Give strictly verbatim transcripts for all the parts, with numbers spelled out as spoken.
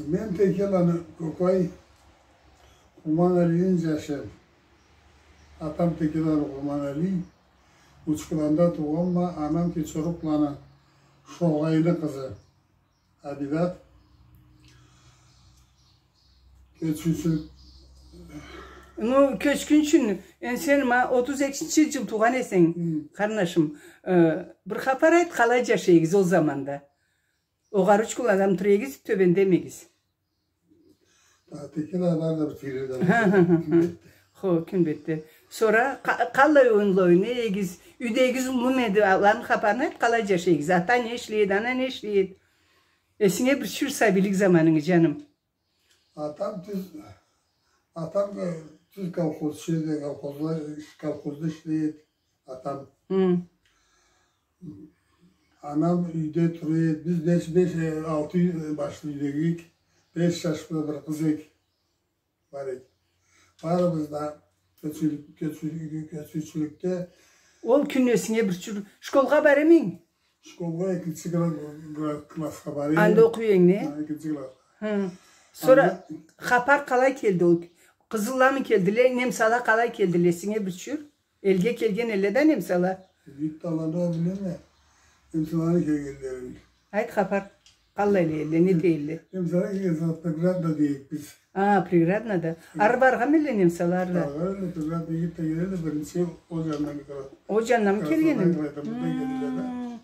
Мен Текеланы Кокай, Къурмангалини джашы. Атам Текеланы Къурмангали, Учкуланда туугъанма, анам Кечорукланы Шогъайны къызы. Абидат. Кёчгюнчюлюк. Ну, кёчгюнчю, энди сен ма отуз экинчи джыл туугъан эсенг, хы, къарнашым. Э, бир хапар айт, къалай джашай эдигиз ол заманда? Огъары Учкуладамы тура эдигиз, тёбенде ми эдигиз? Текелада барды бир тюрлю да. Хо, Кюнбетде. Сора къа-, къалай оюнла ойнай эдигиз, юйдегигиз уллуму эди, аланы хапарын айт, къалай джашай эдигиз? Ата не ишлей эди, ана не ишлей эди? Эсинге бир тюшюр сабийлик заманынгы, джаным. Атам тюз, атам, э, тюз колхозчу эди, колхозда, колхозда ишлей эди атам. Хы. Анам юйде тура эди. Биз беш, беш, э, алты, э, башлы юйдеги эдик. Беш джаш бла бир къыз эдик. Бар эдик. Барыбыз да кёчгюнчюлюк-, кёчгюнчюлюк-, кёчгюнчюлюкде. Ол кюн эсинге бир тюшюр. Школгъа бара эдинг? Школгъа экинчи кла-, кла-, классха бара эдим. Анда окъуй эдинг, не? Хы, экинчи классха. Хы. Сора хапар къалай келди ол? Къызылламы келдиле, немсала къалай келдиле, эсинге бир тюшюр? Элге келген элле да немсала. Битти, аланы да билеме. Немсаланы келгенлерин. Айт хапар. Къаллайла элле, не эте элле? Немсала келген сагъатда Приградна дей эдик биз. А, Приграднада. Хы. Ары баргъанмы элле немсала, ары да? Баргъан элле, Приградна эте элле, биринчи ол джанындан келген. Ол джанынданмы келген? Мындан келген, мындан келгенле да. Хы.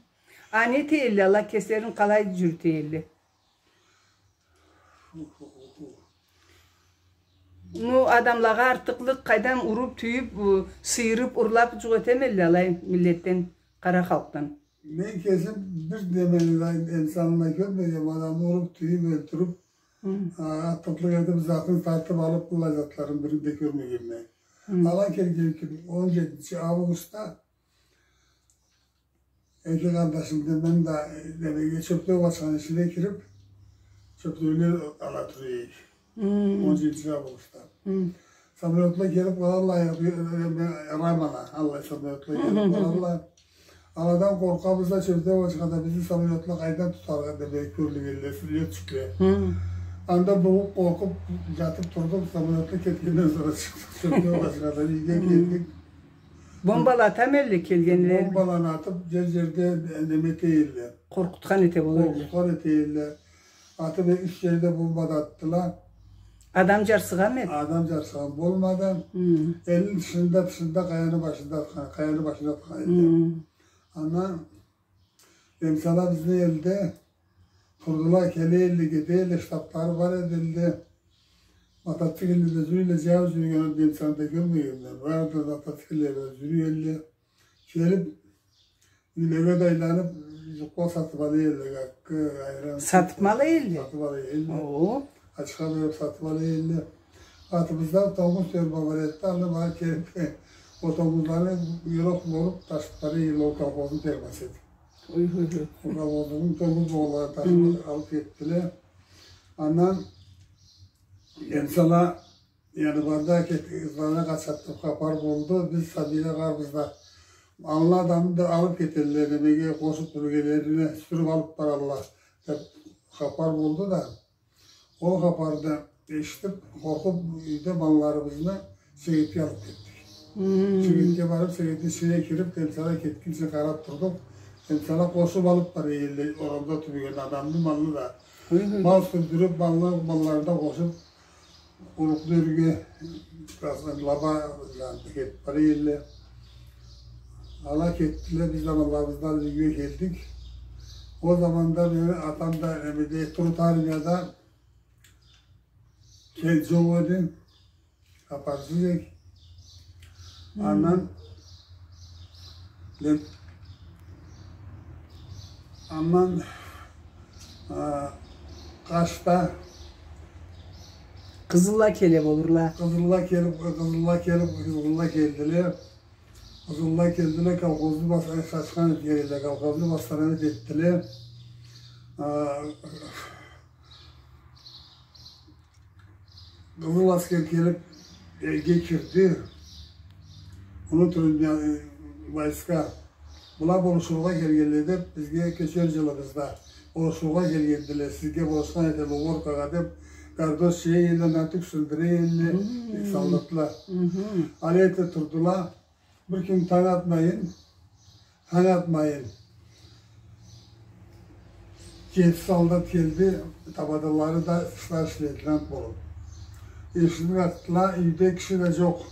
А не эте элле, ала кеслерин къалай джюрюте элле? Ну, адамлагъа артыкълыкъ, къайдам, уруп, тюйюп, ы, сыйырып, урлап джукъ этеме элле алай миллетден, къара халкъдан? Мен кесим бир немени да, инсанны да кёрмегенме, адамны уруп, тюйюп, ёлтюрюп, хы, а, артыкълыкъ этип, затын тартып алып, быллай затларын бирин да кёрмегенме. Хы. Ала келген кюн, он джетинчи августда, эки къарнашым да, мен да, э, немеге, чёплеу башханы ичине кирип, чёплеуле ала тура эдик. Хы. Он джетинчи августда. Хы. Самолётла келип къалалла, э, э, э, рамала, аллай самолётла келип къалалла. Аладан къоркъабыз да, чёплеу башхада бизни самолётла къайдан тутаргъа деп кёрлюк элле, лётчикле. Хы. Анда богъуп, къоркъуп, джатып турдукъ, самолётла кетгенден сора чыкъдыкъ, чёплеу башхадан юйге келдик. Бомбала атама элле келгенле? Бомбаланы атып, джер-джерде неме эте элле. Къоркъутхан эте болур элле. Къоркъутхан эте элле. Атып, э, юч джерде бомба да атдыла. Адам джарсыгъанмы эди? Адам джарсыгъан болмады. Хы. Элни тышында, тышында, къаяны башында атхан, къаяны башында атхан эди. Хы. Андан немсала бизни элде турдула, келе элле, кете элле, штаблары бар эди элде. Мотоциклле да джюрюй элле, джаяу джюрюген немсаны да кёрмегенме. Бары да мотоциклле бла джюрюй элле. Келип, юйлеге да айланып, джукъла сатып ала элле, гаккы, айран. Сатып ала элле? Сатып ала элле. О. Ачха берип сатып ала элле. Къатыбызда тонгуз ферма бар эди, аны бары келип, ол тонгузланы юйюрюк болуп ташып бара элле, ол колхозну фермасы эди. Ой, ой, ой. Ол колхозну тонгуз болгъанлары ташып алып кетдиле. Андан немсала, яни, барды да кетди, ызларына къачады деп хапар болду. Биз сабийле барыбыз да, аллы адамны да алып кетелле, немеге, къошуп биргелерине сюрюп алып баралла деп хапар болду да. Ол хапарны эшитип, къоркъуп, юйде малларыбызны Сегетге алып кетдик. Хы. Сегетге барып, Сегетни ичине кирип, немсала кетгинчи къарап турдукъ. Немсала къошуп алып бара элле, орамда тюбеген адамны малын да. Хы, хы. Мал сюрдюрюп, малла-, малларын да къошуп, Урукъ дёрюге, Красный Лаба, джанына кетип бара элле. Ала кетдиле, биз да малларыбызны алып юйге келдик. Ол заманда мени атам да, немеде, Труд армияда кел-, джокъ эди. Хапарсыз эдик. Хы. Андан, мен, андан, а, къачда. Къызылла келе болурла. Къызылла келип, къызылла келип, къызылла келдиле. Къызылла келдиле, колхозну басына чачхан этгенле, колхозну басына этдиле. А, Къызыл аскер келип, элге кирди. Внутренние войска. Была болушургъа келгенле деп, бизге кёчер джылыбызда Болушургъа келгендиле, сизге болушхан этелле уборкагъа деп, гардош джыя элле, нартюх сындыра элле, солдатла. Алай эте турдула. Бир кюн танг атмайын, танг атмайын, джети солдат келди, тамадалары да старший лейтенант болуп. Эшикни къакъдыла, юйде киши да джокъ.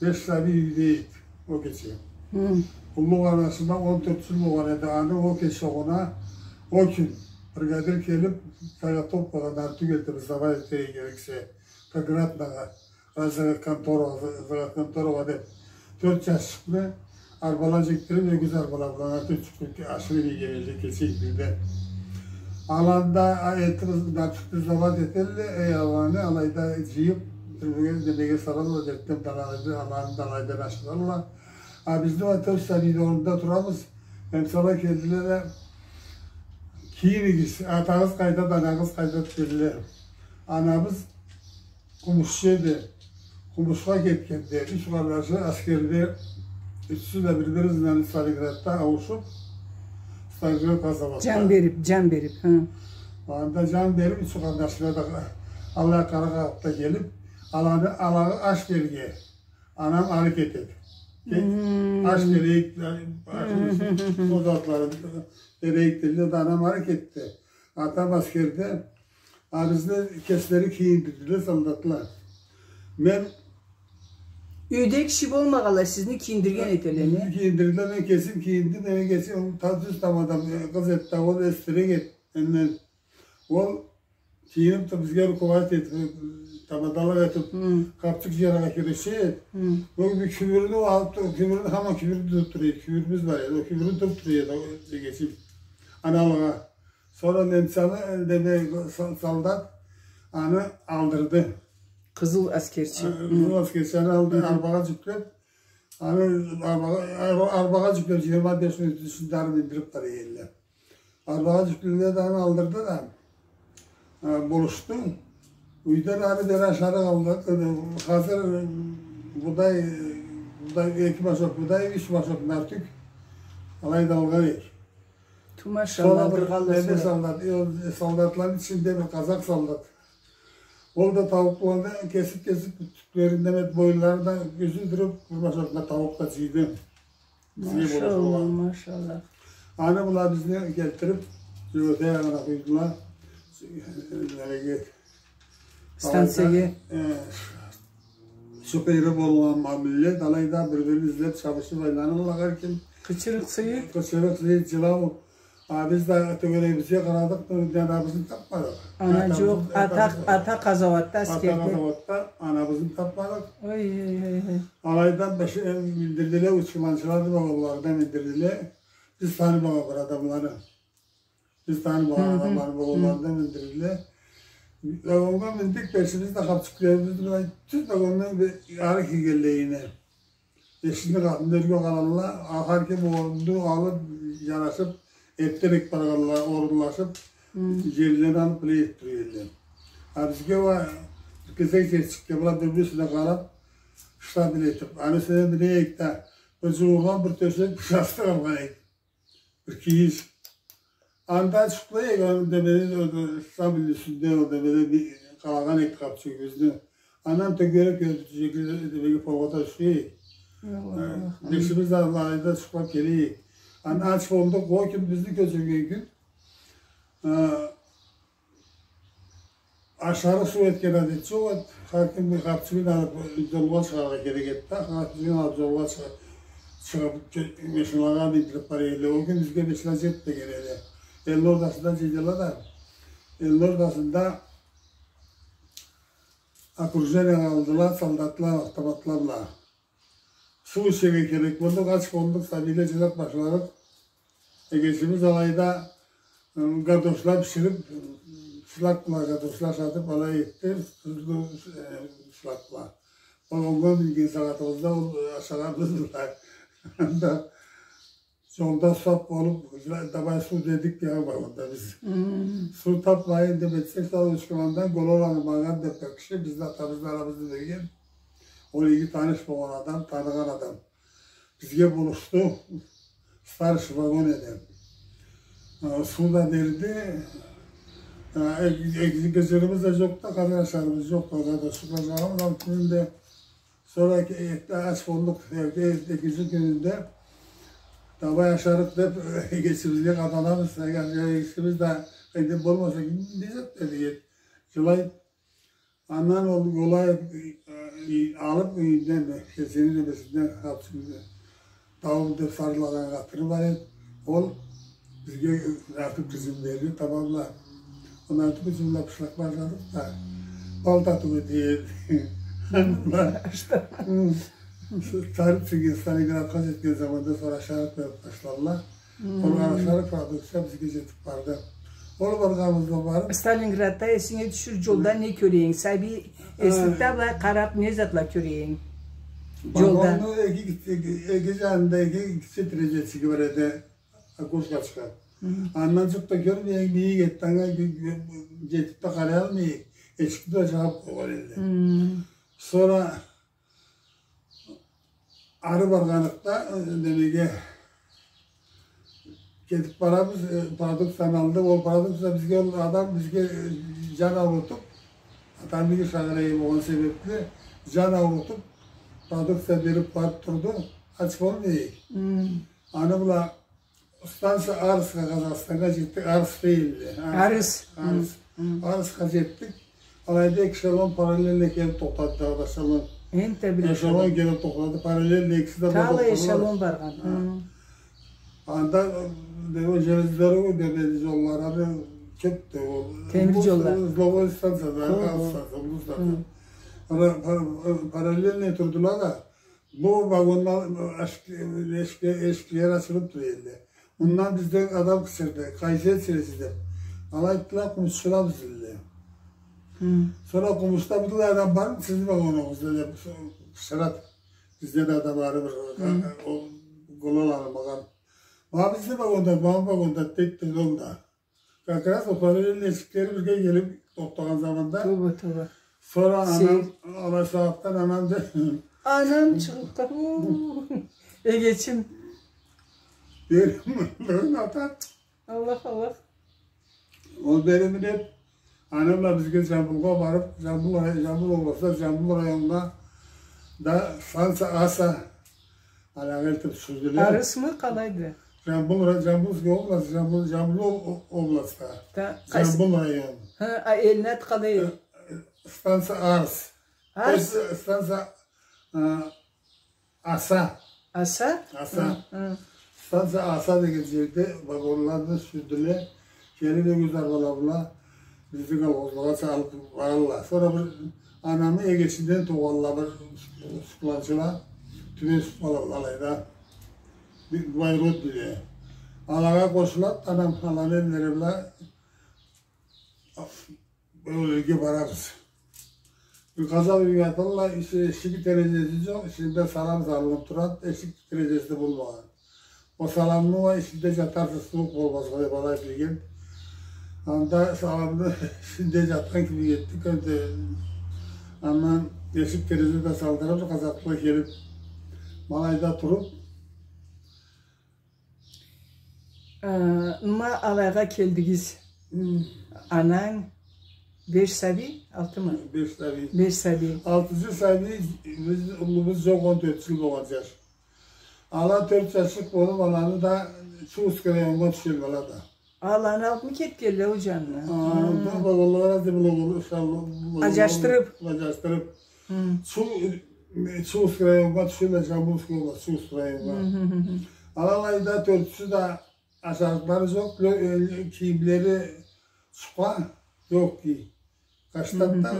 Беш сабий юйде эди ол кече. Уллу къарнашыма он тёрт джыл болгъан эди, аны ол кече огъуна, ол кюн бригадир келип, заготовкагъа нартюх элтип, сдавать этерге керексе, Кагратнагъа, конторагъа, конторагъа деп, тёрт джашчыкъны арбала джикдирип, ёгюз арбала бла нартюх джюклюп ашырып ийген элле кече бирде. Аланы да, а, этип, нартюхню сдавать этелле, эй, аланы, алайда джыйып, бир-бирге немеге салалла, джетген да аланы, аланы да алайдан ашыралла. А биз да тёрт сабийни орнунда турабыз. Немцала келдиле да, кийинигиз, атагъыз къайда, анагъыз къайда, дедиле. Анабыз къумушчу эди. Къумушха кетгенди. Юч къарнашы аскерде, ючюсю да бир-бири бла Сталинградда ауушуп, Сталинград къазауатда. Джан берип, джан берип, хы. Анда джан берип, юч къарнашына да аллай къара къагъытда келип, аланы, алагъа аш берирге. Анам ары кетеди. Аш берейик, аш, ол затларын берейик деди да, анам ары кетди. Атам аскерде, а бизни кеслери кийиндирдиле солдатла. Мен... Юйде киши болмагъанлай, сизни кийиндирген этелле, не? Кийиндирдиле, мен кесим кийиндим, мен кесим, та-, тюз тамадам, э, къыз эди да, ол эсирек эди менден. Ол кийинип да бизге руководить этип, тамадалыкъ этип, къапчыкъ джыяргъа кюреше эди. Ол бир кюбюрню алып, кюбюрню, хаман кюбюрню тутуп тура эди, кюбюрюбюз бар эди, ол кюбюрню тутуп тура эди, ол эгечим. Аналыгъа. Сора немцаны, э, неме, со-, солдат аны алдырды. Къызыл аскерчи. А, къызыл аскерчи аны алды, арбагъа джюклеп, аны арбагъа, арба-, арбагъа джюклеп, джыйырма беш минут ичинде ары миндирип бара элле. Арбагъа джюкледи да, аны алдырды да, э, болушду. Юйден ары бери ашарыкъ алды. Э, хазыр, э, будай, будай, эки машок будай, юч машок нартюх. Алай да алгъан эдик. Ту, машалла, сора бир, неме, солдат, э, солдатланы ичинде бир къазакъ солдат. Ол да тауукъланы кесип-кесип, тюклерин, неме, боюнларын да юзюндюрюп, бир машокъгъа тауукъ да джыйды. Бизге болушургъа. Машалла, машалла. Аны была бизни келтирип, Джёгетей янына къуйдула. Неге? Станциягъа. Алайда, э, шофёру болгъан ма миллет, алайда бир-бирин излеп, чабышып айланалла хар ким. Къычырыкъ-сыйык. Къычырыкъ-сыйык, джылау. А биз да тёгерегибизге къарадыкъ, бир да анабызны тапмадыкъ. Ана джокъ, ата, ата къазауатда, аскерде. Ата къазауатда, анабызны тапмадыкъ. Ой, ой, ой, ой. Алайдан башы, э, миндирдиле, учкуланчыланы вагонларына миндирдиле. Биз танымагъан бир адамланы. Биз танымагъан адамланы вагонларына миндирдиле. Вагоннга миндик, бешибиз да къапчыкъларыбыз бла тюз вагондан бир ары киргенлейине. Эшикни къатында ёрге къалалла, а, хар ким орунну алып, джанашып, эртдерек баргъанла, орунлашып, джерлерин алып, биле этип тура эдиле. А бизге уа бир кесек джерчикге, была бир-бири юсюне къарап, штабель этип, аны юсюне минейик да, бир джуугъан бир тёшек, бир джастыкъ алгъан эдик. Бир кийиш. Анда джукълай эдик, аны да бери, ол да штабельни юсюнде, ол да бери бир къалагъан эдик къапчыгъыбызны. Андан тёгерек кёрюнюп, немеге, полгъа тюшдю. Аллах, Аллах. Бешибиз да алайда джукълап келе эдик. Аны ач болдукъ, ол кюн бизни кёчюрген кюн. А, ашарыкъ-суу этген адет джокъ эди. Хар ким бир къапчыгъын алып, джолгъа чыгъаргъа керек эди да. Къапчыгъын алып, джолгъа чыгъа-, чыгъып, кё-, машиналагъа миндирип бара эдиле. Ол кюн бизге машина джетмеген эди. Элни ортасында джыйдыла да, элни ортасында окружениеге алдыла солдатла, автоматла бла. Суу ичерге керек болдукъ, ач болдукъ, сабийле джылап башладыкъ. Эгечибиз алайда, ы, гардошла биширип, шлак бла гардошла ашатып, алай этди, тузлу, э, шлак бла. Вагоннга минген сагъатыбызда ол, э, ашагъаныбыз бла. Анда джолда сусап болуп, давай суу дедик, бир вагонда биз. Суу тапмайын деп этсек, сора Учкуландан Гололаны Маган деп бир киши, бизни атабызны анабызны билген. Ол иги таныш болгъан адам, таныгъан адам. Бизге болушду. Старший вагон эди. А, суу да берди. А, эк-, эк-, экежерибиз да джокъду, къазан ашарыбыз джокъду, къазан да, суу къазаныбыз да битгенди. Сора эк-, эк-, ач болдукъ, эк-, эк-, экинчи кюнюнде, давай ашарыкъ деб, эгечибизге къаданабыз, эгечибиз да, энди болмаса, не зат деди, джылай. Андан ол, олай, э, алыб, юйюнден, кесини немесинден, хапчыгъындан, Тауур деб сарылагъан къатыны бар эди. Ол бизге артыкъ тизим берди, тамамла. Ол артыкъ тизимле бышлакъ башладыкъ да, бал татыуу дей эди. Андан, хы, тарыпсыз Сталинградха джетген заманда сора ашарыкъ бериб башладыла. Ол ашарыкъ продукция бизге джетиб барды. Ол баргъаныбызда барыб. Сталинградда, эсинге тюшюр, джолда не кёре эдинг? Сабий эсликде былай къараб, не затла кёре эдинг? Джолда. Вагонну эки, эки, эки джанында эки кичи терезечиги бар эди. Окошкачыкъ. Андан джукъ да кёрмей эдик, мийик этди, анга джетиб да къараялмай эдик. Эшикни да джабыб къойгъан эдиле. Сора ары баргъаныкъда, э, немеге, кетиб барабыз, э, продукцияны алды. Ол продукция бизге, ол адам бизге, э, джан аурутуб, атам бир шагъырайы болгъан себебли, джан аурутуб, продукция бериб барыб турду, ач болмай эдик. Аны бла станция Арысха, Къазахстаннга джетдик, Арыс дейдиле. Арыс. Арыс. Арысха джетдик. Алайда эки эшелон параллельно келиб тохтады, дагъыда эшелон. Энтда бир эшелон. Эшелон келиб тохтады, параллельно экиси да бир тохтады. Талай эшелон баргъан. Анда, э, не, ол железнодорожный, не, не, джоллары кёбдю ол. Темир джолла. Узловой станция да, Арыс станция, узловой станция. Пара-, пара-, параллельно турдула да, бу вагонла, э, эшик-, эшикле-, эшиклери ачылыб тура эди. Мындан бизден адам къычырды, къайсы элчисиз деб. Ала айтдыла, къумушчулабыз дедиле. Сора къумушда бир да адам бармы сизни вагонугъузда деб къычырады. Бизде да адам бары бир, ол, къолу алынмагъан. Ма бизни вагонда, ма вагонда деб турду ол да. Как раз ол параллельный эшиклери бирге келиб тохтагъан заманда. Тоба, тоба. Сора анам, алай сагъатдан анам да. Анам чыгъыб къалды. Эгечим. Берим, берим ата. Аллах, Аллах. Ол берими деб, анам бла бирге Джамбулгъа барыб, Джамбул рай-, Джамбул областда, Джамбул районунда да станция Аса, алагъа элтиб сюрдюле. Арысмы, къалайды? Джамбул ра-, Джамбульская область, Джамбул, Джамбул об-, областда. Да, къайсы? Джамбул район. Хы, а элни аты къалай? Э, э, станция Арыс. Арыс? Э, станция, э, Аса. Аса? Аса. Хы, хы. Станция Аса деген джерде вагонланы сюрдюле. Келиб, ёгюз арбала бла бизни колхозлагъа салыб баралла. Сора бир анамы эгечинден туугъанла бир сукъланчыла, тюбек сукъланчыла алайда. Бир двоюродныйле. Алагъа къошулады анам, аланы эллери бла Ол джерге барабыз. Бир къаза юй яталла, ичи, эшиги, терезеси джокъ, ичинде салам салыныб турады, эшик, терезеси да болмагъан. Ол саламны уа ичинде джатарсыз, сууукъ болмазгъа деб алай билген. Анда саламны ичинде джатхан кибик этдик, энди андан эшик, терезе да салдырыб, къазакъла келиб, ма алайда туруб, Э, ма алайгъа келдигиз. Хы. Ананг, беш сабий, алтымы? Беш сабий. Беш сабий. Алтынчы сабий, биз, уллубуз джокъ, он тёрт джыл болгъан джаш. Ала тёрт джашлыкъ болуб, аланы да Чувушский районнга тюшелле ала да. Аланы алыбмы кетгелле ол джанына? А, хы, да, балалары да бла, бла, бла, аджашдырыб. Аджашдырыб. Хы. Чу-, э, Чувушский районнга тюшелле, Джамбульский область, Чувушский районнга. Хы, хы, хы, хы. Ала алайда тёртюсю да ашарыкълары джокъ, лё-, э, кийимлери чукъа, лёгкий. Къачдан да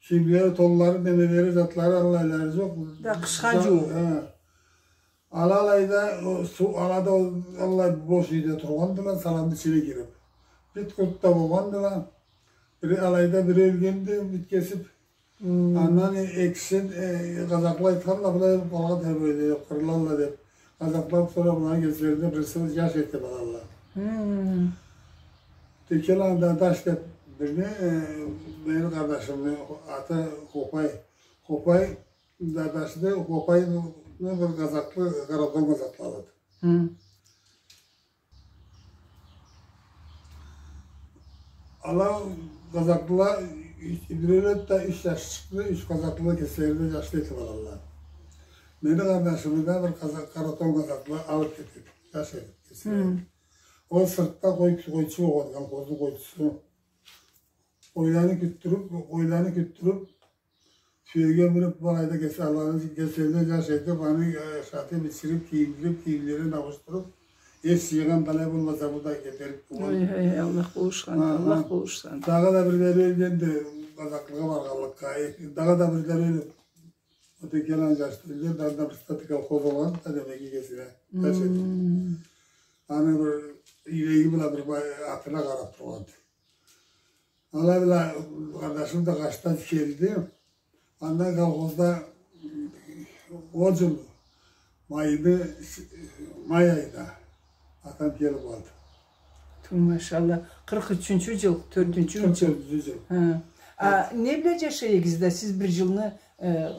кийимлери, тонлары, немелери, затлары, аллайлары джокъ. Да къышха джууукъ. Хы. Ала алайда, ол, суу, ала да ол, аллай бош юйде тургъандыла, саламны ичине кириб. Бит-къурт да болгъандыла. Бири алайда, бири ёлгенди, бит кесиб. Хы. Андан э-, экисин, э, къазакъла айтханла, былай къалгъан, тергейле, къырылалла деб. Къазакъла сора быланы кеслеринден бириси джаш этиб алалла. Хы. Текеланы Дадаш деб бирини, э, мени къардашымны аты Хопай. Хопай, Дадашны, Хопайны бир къазакълы, Къарадон къазакълы алады. Хы. Ала къазакълыла, биреуле да юч джашчыкъны, юч къазакълыла кеслерини джашлары этиб алалла. Мени къарнашымы да бир къазакъ, къара тон къазакълыла алыб кетеди, джаш эди кеслери. Ол сыртда къой, къойчу болгъан, колхозну къойчусу. Къойланы кютдюрюб, къойланы кютдюрюб, тюеге миниб, былайда кеслерини джаш этиб, аны ашатыб, ичириб, кийиндириб, кийимлерин ауушдуруб, эс джыйгъан да алай болмаса, бу да кетерик болгъан. Ой, ой, Аллах болушхан, Аллах болушхан. Дагъыда бирлери ёлгенди, къазакълыгъа баргъанлыкъгъа. Дагъыда бирлери ёлюб, ол да келген джаш ёлген, дагъыда бир статы колхоз болгъан, да демеги кесине джаш эди. Аны бир ийлеги бла бир атына къараб тургъанды. Алай бла къарнашым да къачды да келди. Андан колхозда ол джыл майны, май айда атам келиб алды. Ту, машалла. Къыркъ ючюнчю джыл, тёртюнчю джыл. Тёртюнчю джыл. Хы. А не бла джашай эдигиз да сиз бир джылны? Э,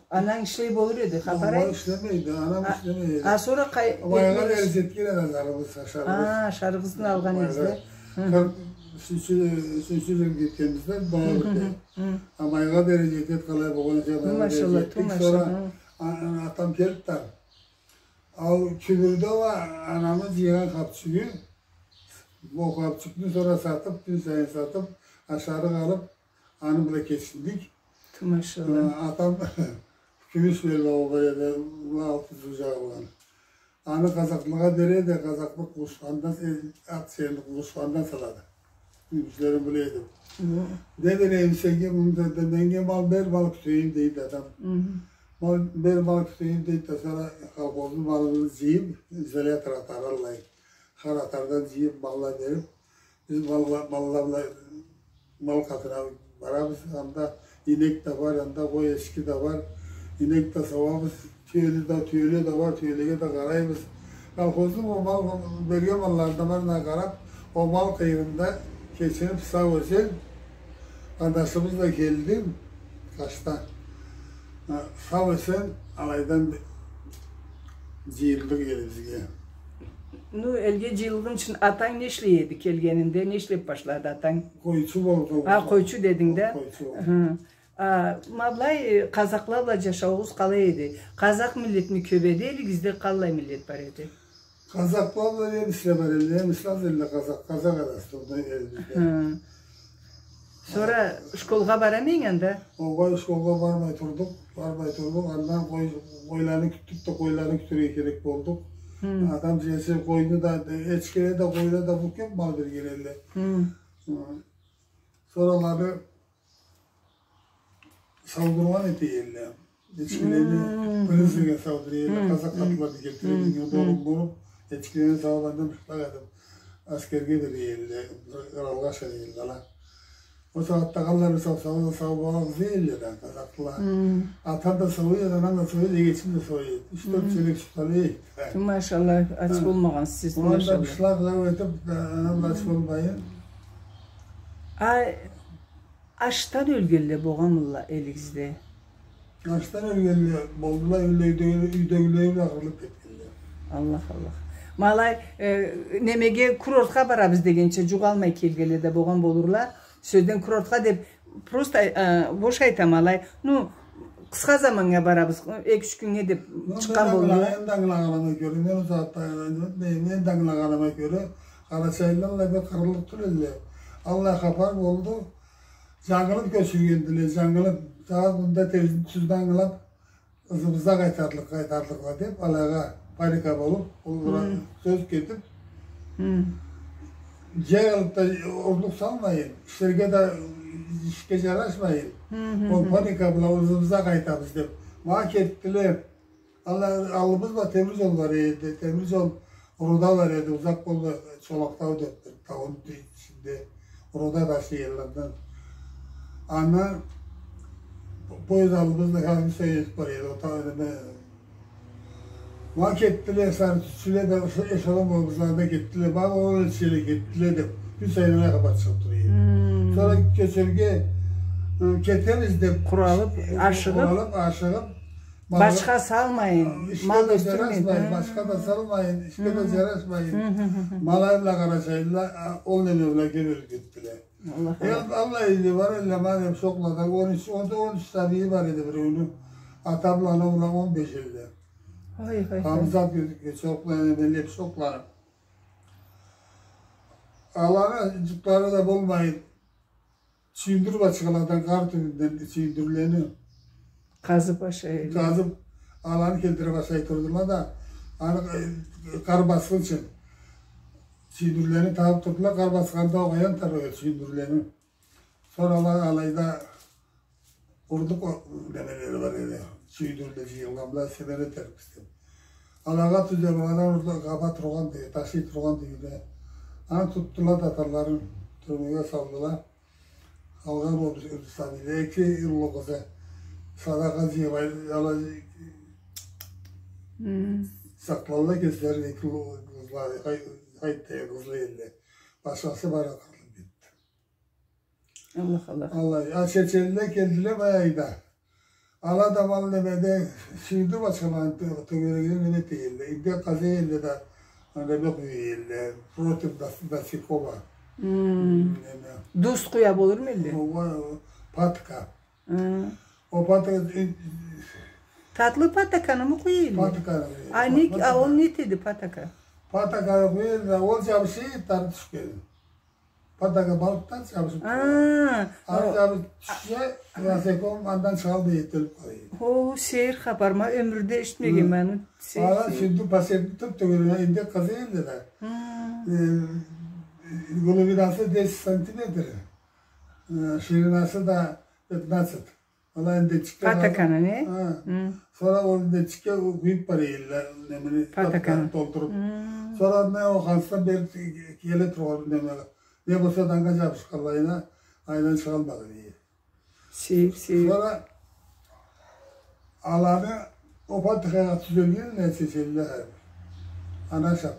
ананг ишлей болур эди, хапар ай? Ол ишлемей эди, анам ишлемей эди. А сора къай-, майгъа дери джетген эди ашарыбыз, ашарыбыз. А, ашарыгъызны алгъан эдигиз да. Хы. Ючюнчю, ючюнчю джыл кетгенибизде, бала бирде. А майгъа дери джетеди, къалай болгъан эсе, майгъа дери джетдик. Машалла, ту, машалла. Сора атам келиб да, ол кюбюрде уа анамы джыйгъан хапчюгю, ол хапчюгню сора сатыб, кюн сайын сатыб, ашарыкъ алыб, аны бла кечиндик. Ту, машалла. Э, атам кюмюш белбагъы бар эди, алтын джыгъылгъан. Аны къазакълыгъа береди, къазакълыкъ къуушхандан, э, ат сени къуушхандан салады. Кюмюшлерин бла эди. Хы. Дейди, энди сеннге, муну да, да, меннге мал бер, мал кютейим, дейди атам. Хы. Мал бер, мал кютейим, дейди да, сора колхозну малын джыйыб, изолятор атараллай. Хар атардан джыйыб, малла бериб, биз малла, малла бла мал къатына барабыз, анда ийнек да бар, анда къой, эчки да бар, ийнек да сауабыз, тюеле да, тюеле да бар, тюелеге да къарайбыз. Колхозну ол мал, берген малларына барына къараб, ол мал къыйырында кечиниб, сау-эсен, къарнашыбыз да келди, къачды. Ха, сау-эсен алайдан джыйылдыкъ элибизге. Ну, элге джыйылгъынчын атанг не ишлей эди келгенинде? Не ишлеб башлады атанг? Къойчу болду. А, къойчу дединг да? Къойчу болду. Хы. А, ма былай, э, къазакъла бла джашауугъуз къалай эди? Къазакъ миллетми кёб эди элигизде, къаллай миллет бар эди? Къазакъла бла немисле бар эди, немисле аз эди, къазакъ, къазакъ арасында элибизде. Хы. Сора школгъа барамыйдынг анда? Огъай, школгъа бармай турдукъ, бармай турдукъ. Андан къой, къойланы кютдюк да, къойланы кютюрге керек болдукъ. Хы. Атам джеси къойну да, эчкиле да, къойла да, бу кёб мал берген эдиле. Хы. Хы. Сора аланы саудургъан эте эдиле. Эчкилени, хы, принцге саудура эдиле. Хы, къазакъ, хы, къатынланы келтире эдиле. Хы, хы. Орун болуб, эчкилени сауб, андан бышлакъ этиб, аскерге бере эдиле. Къыралгъа ашыра эдиле ала. Ол сагъатда къаллай бир сау, сау, сау бала къызы эдиле да, къазакъла. Хы. Атам да сау эди, анам да сау эди, эгечим да сау эди. Юч-тёрт, хы, чёлек сют ала эди. Ту, машалла, ач болмагъансыз сиз, машалла. Ол анда бышлакъ, лау этиб, анам да ач болмайын. А Ачдан ёлгенле богъанмыдыла элигизде? Ачдан ёлгенле болдула, юйдегиле, юйдегиле бла къырылыб кетгенле. Аллах, Аллах. Ма алай, э, немеге, курортха барабыз дегенча, джукъ алмай келгенле да богъан болурла. Сёзден курортха деб, просто, э, бош айтама алай. Ну, къысха заманнга барабыз, эки-юч кюннге деб чыкъгъан болурла. Мен да ангылагъаныма кёре, мен ол сагъатда, мен да ангылагъаныма кёре, къарачайлыла аллай бир къырыллыкъ тюл эдиле. Аллай хапар болду. Джангылыб кёчюргендиле, джангылыб, дагъыда мында тюзюн ангылаб, ызыбызгъа къайтарлыкъ, къайтарлыкъла деб, алайгъа паника болуб, ол бла сёз кетиб, джай алыб да урлукъ салмайын, ишлерге да, ишге джарашмайын, ол паника бла ызыбызгъа къайтабыз деб. Ма кетдиле. Алай, аллыбызда темир джол бар эди, темир джол, руда бар эди, узакъ болмай, Чолакъ тау деб, тауну ичинде руда ташыйдыла. Андан поезд аллыбызда хар кюн сайын ётюб бара эди, ол тау, неме. Ма кетдиле, сары тюзчюле да, эшелон болуб, ызларында кетдиле, ма ол элчиле кетдиле деб, кюн сайын алай хапар чыгъыб тура эди. Сора кёчерге, э, кетебиз деб, къуралыб, ашыгъыб, къуралыб, ашыгъыб, Башха салмайын, мал ёсдюрмейин. Башха да салмайын, ишге да джарашмайын. Ма алай бла къарачайлыла, а, ол неме бла кёбюлюб кетдиле. Аллах, э, Аллах. Аллай элле бар элле, ма, Лепшокълада он юч, он, он юч сабийи бар эди биреуню. Ата бла анау бла он беш элле. Ай, ай, ай. Хамзат Гё-, Гёчокъланы, Лепшокъланы. Аланы джукълары да болмай, сюйюндюрюб ачханладан, къар тюбюнден сюйюндюрлени. Къазыб ашай. Къазыб, аланы келтириб ашай турдула да, аны, э, къар басхынчы. Сюйюндюрлени табыб турдула, къар басханда огъай, аны табыб эди сюйюндюрлени. Сора ала-, алайда урдукъ о-, немелери бар эди. Сюйюндюрле джыйылгъанла, семен этерикбиз деб. Алагъа тюзеб, аладан урдукъ, къаба тургъан дей, ташый тургъан дей да. Аны тутдула, татарларын тюрмеге салдыла. Къалгъан ол бир сабийи, эки уллу къызы, садакъа джыймай, ала, хы, сакълалла кеслерини, эки уллу къызлары, хай-, хайт да къызлы элле. Башхасы бары къырылыб кетди. Аллах, Аллах. Аллах, а, чеченле келдиле баягъыда. Ала да мал немеде, сюйюндюрюб ачханланы тё-, тёгерегине неме этелле. Индек къазай элле да, неме къуя элле. Против нас-, насекомых. Хы. Неме. Дус къуя болурму элле? О, о, патока. Хы. О патока, э, татлы патоканымы къуя элле? Патоканы къуя элле. А, не, а ол не этеди, патока? Патоканы къуя элле, ол джабыша, тартыб тюшген. Патока балыкъдан джабышыб тура. А, аны о, джабышыб тюшсе, насекомый андан чыгъалмай, ёлюб къалады. О, сейир хапар, ма ёмюрде эшитмегенме аны. Хы. Сейир, ала сейир. Сюйюндюрюб пасекни тюб тёгерегине индек къазай элле да. Хы. Э, глубинасы десять сантиметров, э, ширинасы да пятнадцать. Ала индекчикге... Патоканы, не? Хы. Хы. Сора ол индекчикге къуюб бара элле, немени, патоканы толтуруб. Хы. Сора андан ол хансдан бери келе тургъан неме, не болса да анга джабышханлайына, андан чыгъалмады дей. Сейир, сейир. Сора аланы о патокагъа тюзелгенле чеченле. Аны ашаб.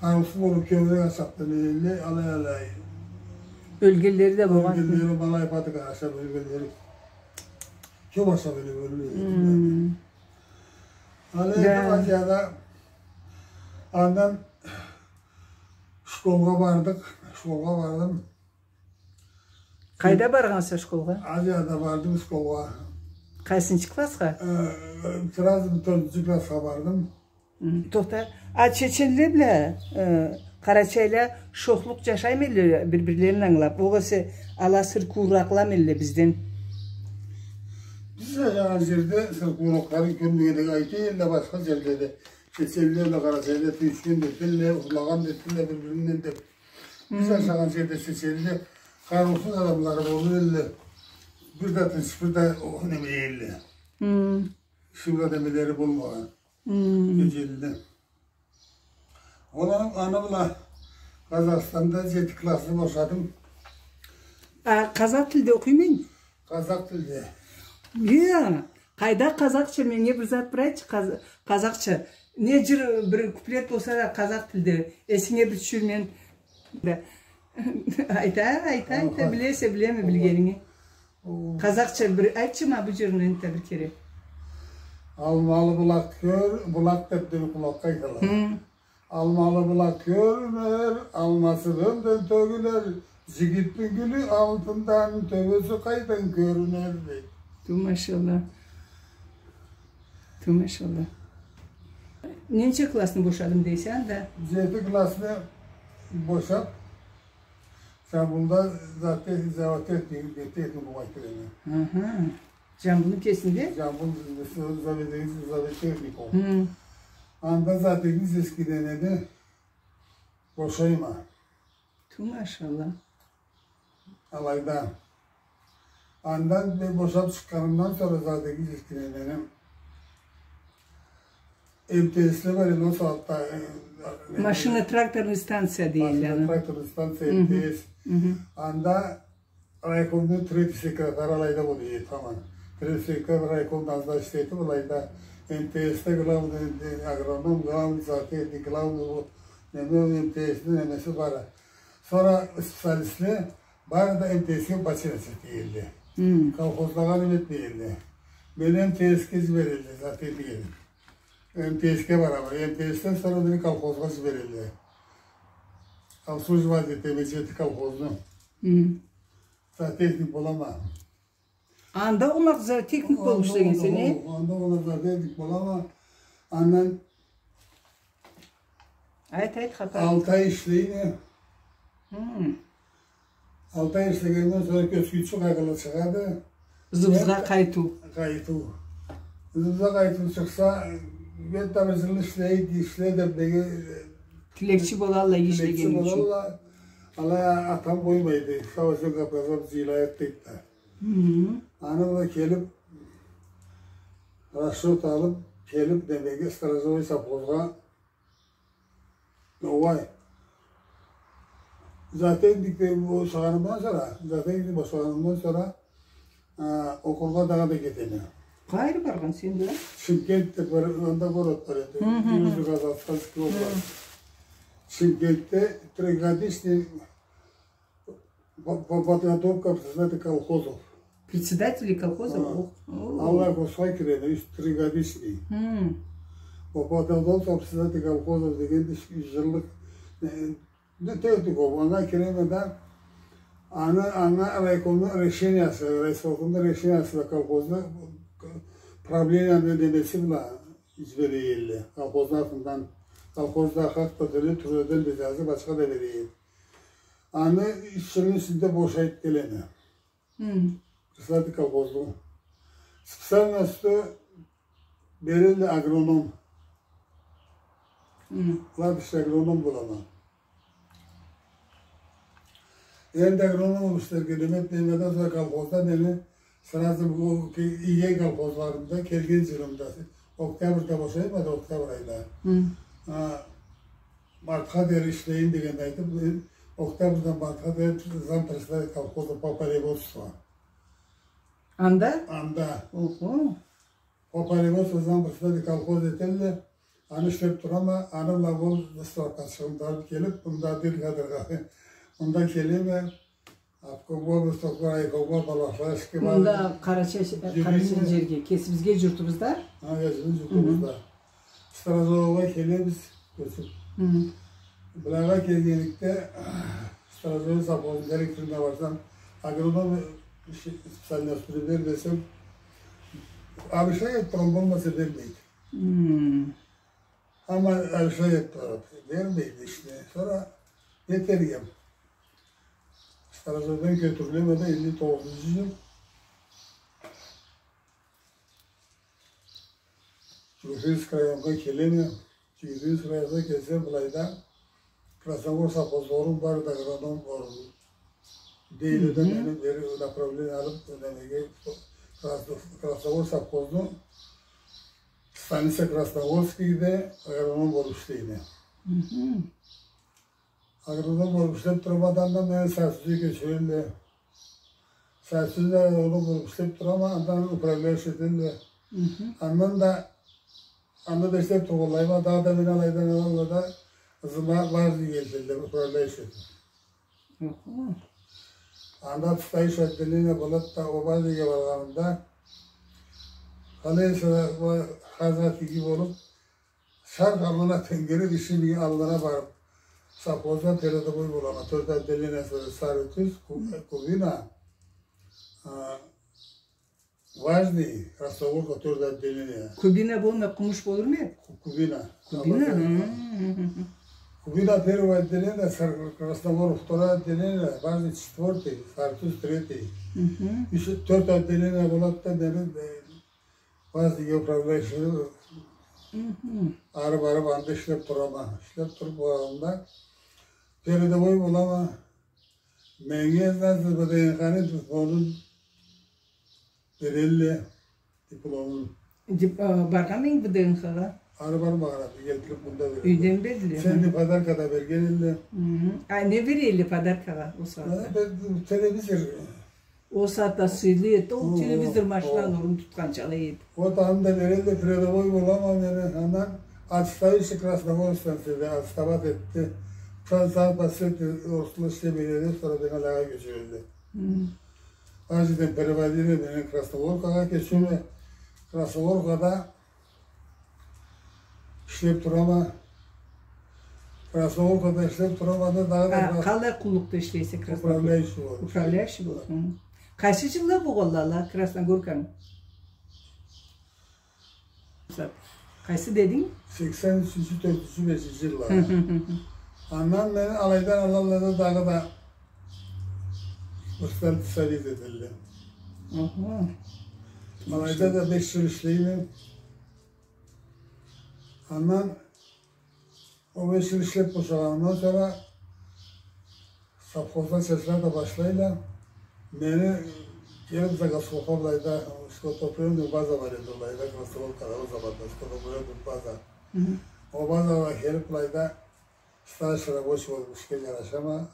Къарыусуз болуб, кёбюрек ашаб да, не элле, алай, алай. Ёлгенлери да болгъан. Ёлгенлери, ма алай патоканы ашаб ёлгенлери. Кёб ашаб ёлгенлери. Хы. Алай, да, энди Азияда андан школгъа бардыкъ, школгъа бардым. Къайда баргъанса школгъа? Азияда бардым школгъа. Къайсынчы классха? Э, сразу тёртюнчю классха бардым. Хы, тохта. А чеченле бла, э, къарачайла шохлукъ джашаймы элле, бир-бирлерин ангылаб? Огъесе ала сыркыуракъламы элле бизден? Биз джашагъан джерде сыркыуракъларын кёрмегенлей, айта элле, башха джерде да чеченле бла къарачайла тюйюшген да этелле, урлагъан да этелле бир-биринден деб. Биз, хы, джашагъан джерде чеченле къарыусуз адамлары болур элле. Бир да тынч, бир да о, неме элле. Хы. Шугъар немелери болмагъан. Хы. Чеченле. Ол аны, аны бла Къазахстанда джети классны бошадым. А къазакъ тилде окъуйму? Къазакъ тилде. Э, къайда къазакъча, меннге бир зат бир айтчы, къаз-, къазакъча. Не джыр, бир куплет болса да къазакъ тилде. Эсинге бир тюшюр, мен да. Айта, айта, айта, билесе, билеме билгенинги. Къазакъча бир айтчы ма бу джырны энтда бир кере. Алмалы булакъ кёр, булакъ деб да къулакъгъа айталла. Хы. Алмалы булакъ кёрюнер, алмасы ёнден тёгюлер, джигитни гюлю алтындан, тёбеси къайдан кёрюнер, дейди. Ту машалла. Ту машалла. Ненча классны бошадым дейсе анда? Джети классны бошаб, Джамбулда зоотех-, зоотехник, техникум айтылады. Аха. Джамбулну кесинде? Джамбул зо-, зоотехник, зоотехникум. Хы. Анда зоотехнический ненени бошайма. Ту машалла. Алайда. Андан мен бошаб чыкъгъанымдан сора зоотехнический ненени М Т С-ле бар эди ол сагъатда, э, машина-тракторный станция дейдиле аны. Машина-тракторный станция, М Т С. Анда райкомну третий секретары алайда болуучу эди, тамам. Третий секретарь райкомну назначить этиб, алайда М Т С-де главный, э, агроном, главный зоотехник, главный, вот, неме, М Т С-ни немеси бары. Сора специалистле бары да М Т С-ге бачына чыгъа эдиле. Колхозлагъа неме этмей эдиле. Мени М Т С-ге джиберелле, зоотехник эдим. М Т С-ге барама. М Т С-ден сора мени колхозгъа джиберелле. Обслуживать этеме джети колхозну. Хы. Зоотехник болама. Анда огъуна зоотехник болуп ишлегенсе, не? Анда огъуна зоотехник болама. Андан Айт, айт, хапар. Алты ай ишлейме. Хы. Алты ай ишлегенден сора кёчгюнчю къайгъылы чыгъады. Ызыбызгъа къайтыу. Къайтыу. Ызыбызгъа къайтыу чыкъса, бир да бир жыл ишле, ишле деп, неге, тилекчи болалла, тилекчи ишлеген ючюн болалла. Алай атам къоймайды. Сау эсен Кавказдан жыйылайыкъ дейди да. Хы. Аны бла келип, расчёт алып, келип, демеги, сторожевой совхозгъа Огъай. Зоотехникде бошагъанымдан сора, зоотехникде бошагъанымдан сора, а, окъургъа дагъыда кетеме. Къайры баргъанса энди? Шымкентде бир, анда город бар эди. Хы, хы, хы. Южно-Казахстанский область. Хы. Шымкентде трёхгодичный По, по подготовке председателя колхозов. Председатели колхозов? А. Ох, о. Аллай курсха киреме, юч, трёхгодичный. Хм. По подготовке председателя колхозов дегенде юч, юч жыллыкъ, э, да, тёрт жыл, анга киреме да, аны, анга райкомну решениясы, райисполкомну решениясы да колхозну правлениени немеси бла жибере эдиле. Колхозну атындан, колхозда хакъ да тёлеп тура эдиле, бир да башха да бере эди. Аны юч жылны ичинде бошайып келеме. Хм. Председатель колхозну. Специальносту берелле агроном. Хм. Кладбище агроном болама. Энди агроном болуп ишлерге неме этмейме да, сора колхозда мени сразу бу ки-, ийген колхозларымда, келген жылымда, октябрда бошайма да, октябрь айда. Хы. А, мартха дери ишлейим дегенни айтып, э, октябрдан мартха дери зампредседатель колхоза по полеводству. Анда? Анда. Охо. По полеводству зампредседатель колхоз этелле, аны ишлеп турама, аны бла ол справкачыгъымы алып келип, мында бир кадргъа, мында келеме, обкомгъа, райкомгъа, балахлашка. Мында Къарачай, Къарачай жерге, кесибизге, журтубузда? Хы, кесибизге, журтубузда. Хы. Сторожевойгъа келебиз, кёчюп. Хы. Былайгъа келгенликде, сторожевой совхозну директоруна барсам, агроном специальностуну бер десем, алыша эди, болмаса бермейди. Хы. Амма алыша эди, бермейди ишни. Сора не этерге эдим? Сторожевойдан кётюрюлеме да, элли тогъузунчу жыл Чугутинский районнга келеме. Чугутинский районнга келсем, былайда Красногорск совхозда орун бар эди, агроном орун. Дейле да, мени бери направление алып, немеге, Красно-, Красногорск совхозну станица Красногорскийде агроном болуп ишлейме. Агроном болуп ишлеп турама да, андан мени Сары-Тюзге кёчюрелле. Сары-Тюзде агроном болуп ишлеп турама, андан управляющий этелле. Андан да, анда да ишлеп тургъанлайыма, дагъыда мени алайдан алалла да, ызыма Важныйге элтелле, управляющий этип. Анда отстающий отделение болады да, о Важныйге баргъанымда, къалай эсе да, о хазна тиги болуп, шаркъ аллына тёнгерип, ишими аллына барып, совхозда передовой болама. Тёрт отделение: Сары-Тюз, Ку-, Кубина, а, Важный, Красногорка, тёрт отделение. Кубина болмай, Къумуш болурму эди? Ку-, Кубина. Кубина, хы. Кубина первое отделение, Сар-, Красногорка второе отделение, Важный четвёртый, Сары-Тюз третий. Ещё тёрт отделение болады да, мени, э, Важныйге управляющий, ары барып, анда ишлеп турама. Ишлеп туруп, баргъанда передовой болама. Меннге, значит, ВДНХ-ны дипломун берелле, дипломун. Дип-, а, баргъанмыды ВДНХ-гъа? Ары бармагъанма, келтирип мында берелле. Юйден бердиле. Сен да подарка да берген элле. Хы. А, не берелле подаркагъа ол сагъатда? Бир телевизор. Ол сагъатда сыйлы эди, ол телевизор, машинаны орун тутханча алай эди. Вот, анда берелле, передовой болама мен, андан отстающий Красногорскдан, отставать этди. Сам последний орслу ишлемей эди, сора бир алагъа кёчюрелле. Хы. Важныйден переводили мени Красногоркагъа, кёчеме. Красногоркада ишлеп турама. Красногоркада ишлеп турама да, дагъыда... А, къалай къуллукъда ишлей эсе Красногоркада? Управляющий болуп. Управляющий болуп. Хы. Къайсы джылла болгъанла ала Красногорканы? Къайсы дединг? Сексен ючюнчю, тёртюнчю, бешинчи джыллада. Хы, хы, хы, хы. Андан мени алайдан алалла да, дагъыда председатель совета этелле. Ого. Алайда да беш джыл ишлейме. Андан ол беш джыл ишлеп бошагъанымдан сора совхозда сесле да башлайла. Мени келип загосхозха былайда скотоприёмный база бар эди былайда, Красногоркада ол заманда скотоприёмный база. Хы. Ол базагъа келип былайда старший рабочий болуп ишге джарашама.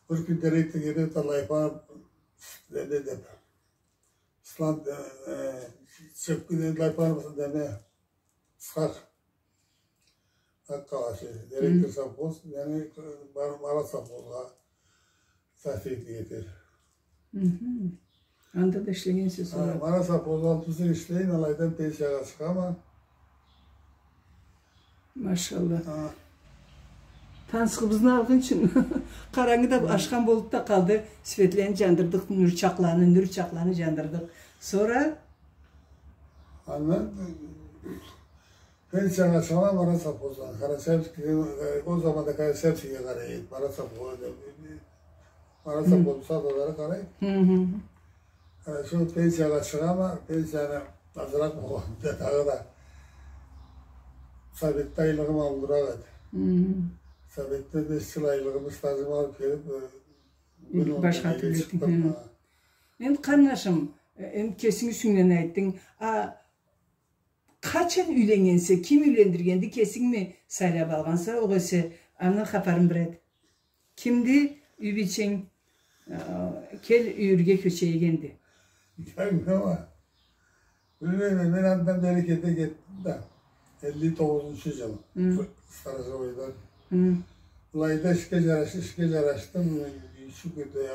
Бир кюн директор келип да, Лайпан, не деп, Ислам, э, э, Чепкин, Лайпан, неме, Исхакъ, Акъ къаласы, директор совхоз, мени, э, Мар-, Марат совхозгъа советник этер. Хы. Анда да ишлегенсе сора? Ха, Марат совхозда алты джыл ишлейме, алайдан пенсиягъа чыгъама. Машалла. Ха. Тансыгъыбызны алгъынчын. Къарангы да ашхам болуп да къалды. Светлени джандырдыкъ, нюрчакъланы, нюрчакъланы джандырдыкъ. Сора? Андан пенсиягъа чыгъама Марат совхоздан. Карачаевский, э, ол заманда Карачаевскийге къарай эди, Марат совхоз. Марат совхоз бусагъатлары къарай. Хы, хы. Э, сора пенсиягъа чыгъама, пенсияны азыракъ болгъанда дагъыда советде айлыгъым ауууракъ эди. Хы. Советде беш джыл айлыгъымы, стажымы алып келип, э, башха тюрлю чыкъдым. Хы. Энди, къарнашым, э, энди кесинг юсюнгден айтдынг. А, къачан юйленнгенсе, ким юйлендиргенди, кесингми сайлап алгъанса, огъесе, аны хапарын бир айт. Кимди юй бийченг, э, кел, юйюрге кёчейик энди? Билмейме, мен андан бери кете кетдим да. Элли тогъузунчу джыл. Хы. Сторожевойдан. Хы. Былайда ишге джараш-, ишге джарашдым, ючюнчю кюнде, э,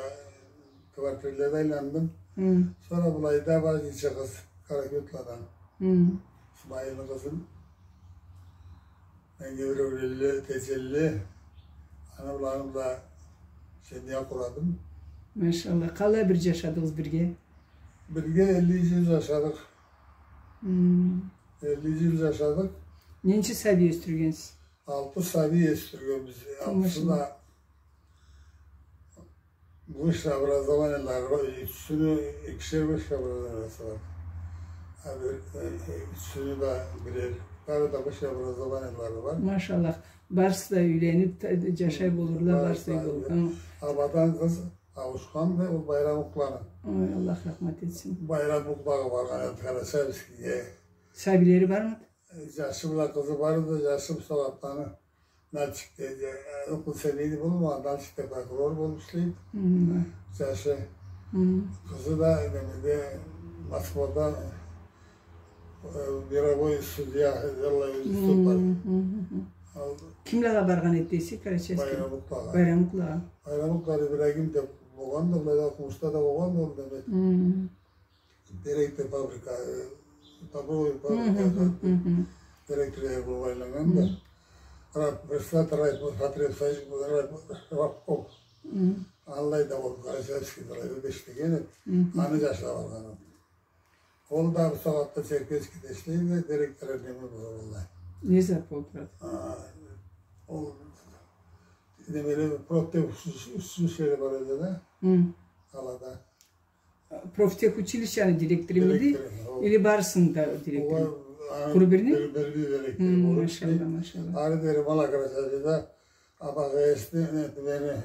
квартирледе айландым. Хы. Сора былайда бар джашчы къыз, Каракётладан. Хы. Смайылны къызын. Меннге бир ёрелли, тетелли. Аны бла, аны бла семья къурадым. Машалла. Къалай бир джашадыгъыз бирге? Бирге элли джыл джашадыкъ. Хы. Элли джыл джашадыкъ. Ненча сабий ёсдюргенсиз? Алты сабий ёсдюргенбиз. Алты сабий. Машалла. Высшее образованиелары бар, ючюсюню экишер высшее образованиеси бар. А бир, э, э, ючюсюню да бирер. Бары да высшее образованиелары бар. Машаллах. Барысы да юйленип, та-, джашай болурла, барысы да юй болур. Хы. Абадан къыз ауушханды, ол Байрамукъланы. Ой, Аллах рахмат этсин. Байрамукълагъа баргъан эди, Карачаевскийге. Сабийлери бармыды? Джашы бла къызы барды, джашы бусагъатланы Нальчикде, э, окъул семейный болмагъан, Нальчикде прокурор болуп ишлейди. Хы. Джашы. Хы. Къызы да, немеде, Москвада, э, мировой судья, Аллах ёзю тутар. Хы, хы, хы. Ал- Кимлеге баргъан эди дейсе, Карачаевский? Байрамукълагъа. Байрамукълагъа. Байрамукъла Ибрагим да болгъанды, былайда окъумушда да болгъанды, ол неме. Хы. Директор фабрика, э, Добровой фабрика, хы, хы, хы, хы, директор болуп айланнганды. Хы. Раб-, председатель райпо-, потребсоюз, раб-, рабком. Хы. Аллай да болуп, Карачаевскийде ишлеген эди. Хы, хы. Аны джашла баргъан эди. Ол да бусагъатда Черкесскийде ишлейди, директор неме болуп, аллай. Не зат болуп турады? А, ол немеле, профтехучилищеле бар эди да. Хы. Алада. Профтехучилищаны директору муду? Директору, хо. Или барысыны да директору? Огъай, аны... Къуру бирни? Бир, бир, бир директору. Хы, болуп, машалла, машалла. Ары дери Малокрасовскийде АПХС-ни, не, немени,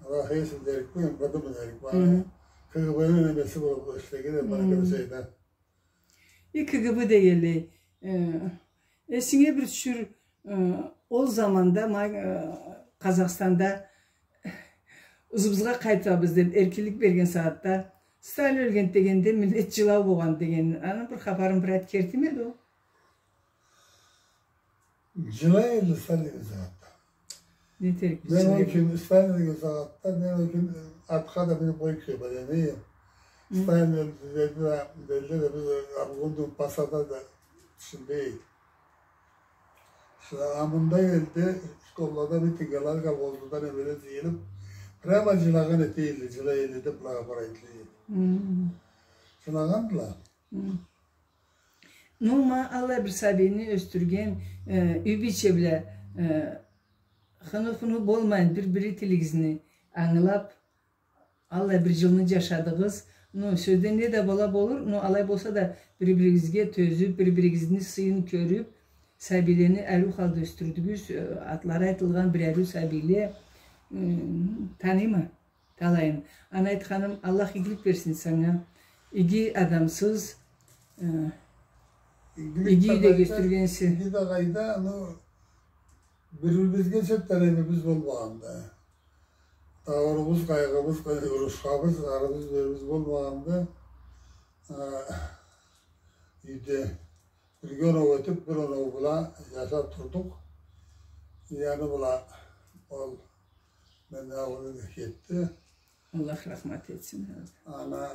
АПХС-ни директору, МВД-ни директору. Хы. КГБ-ни немеси болуп ишлеген, хы, Малокрасовскийде. И КГБ дегенлей, э, эсинге бир тюшюр, э, ол заманда ма-, э, Къазахстанда ызыбызгъа къайтабыз деп эркинлик берген сагъатда, Сталин ёлгенди дегенде миллет джылау болгъан деген, аны бир хапарын бир айт, кертимиди ол? Джылай эдиле Сталин деген сагъатда. Не этерикбиз? Мен ол кюн Сталин деген сагъатда, мен ол кюн атха да минип къоюп кете билмейме. Хы. Сталин ёлдю деди да, деди да, биз обгонну пасада да тышында эдик. А мында элде школлада митингле, колхозлада немеле джыйылыб, прямо джылагъан эте элле, джылай элле деб былагъа барай элле. Хы. Джылагъандыла. Хы. Ну, ма аллай бир сабийни ёсдюрген, э, юй бийче бла, э, хыны-хуну болмайын, бир-бири тилигизни ангылаб, аллай бир джылны джашадыгъыз. Ну, сёзден не да бола болур, ну, алай болса да, бир-биригизге тёзюб, бир-биригизни сыйын кёрюб, сабийлени ариу халда ёсдюрдюгюз, э, атлары айтылгъан бир ариу сабийле, э, таныйма талайын. Аны айтханым, Аллах игилик берсин санга. Иги адамсыз, э, иги юйде ёсдюргенсе. Иги да къайда, ну, бир-бирибизге чет да немебиз болмагъанды. Даурубуз, къайгъыбыз, урушхабыз, арыбыз-берибиз болмагъанды. Э, юйде бирге оноу этиб, бир оноу бла джашаб турдукъ. Яни бла ол менден алгъа кетди. Аллах рахмат этсин. Ана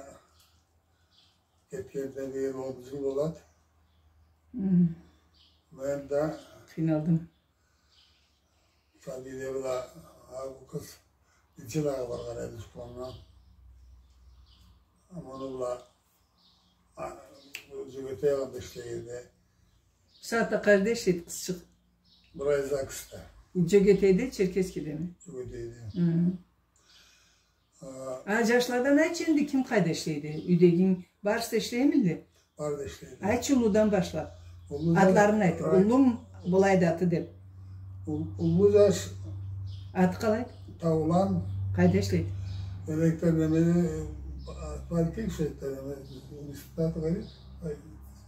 кетгенде бери он джыл болады. Хы. Мен да къыйналдым. Сабийле бла, а, бу къыз Джылагъа баргъан эди, Тукуманнга. Ама ону бла, а, бу Джёгетей аланда ишлей эди. Бусагъатда къайда ишлейди къызчыкъ? Былай ЗАГСта. Джёгетейде, Черкесскедеми? Джёгетейде. Хы. А, джашладан айтчы энди, ким къайда ишлейди? Юйдегинг барысы да ишлеймиди? Бары да ишлейди. Айтчы, уллудан башлаб. Уллу джаш... Атларын айт. Уллум былайды аты деб. Ул-, уллу джаш. Аты къалай? Таулан. Къайда ишлейди? Электр неме, политех ишлейди, неме, институт аты къалай?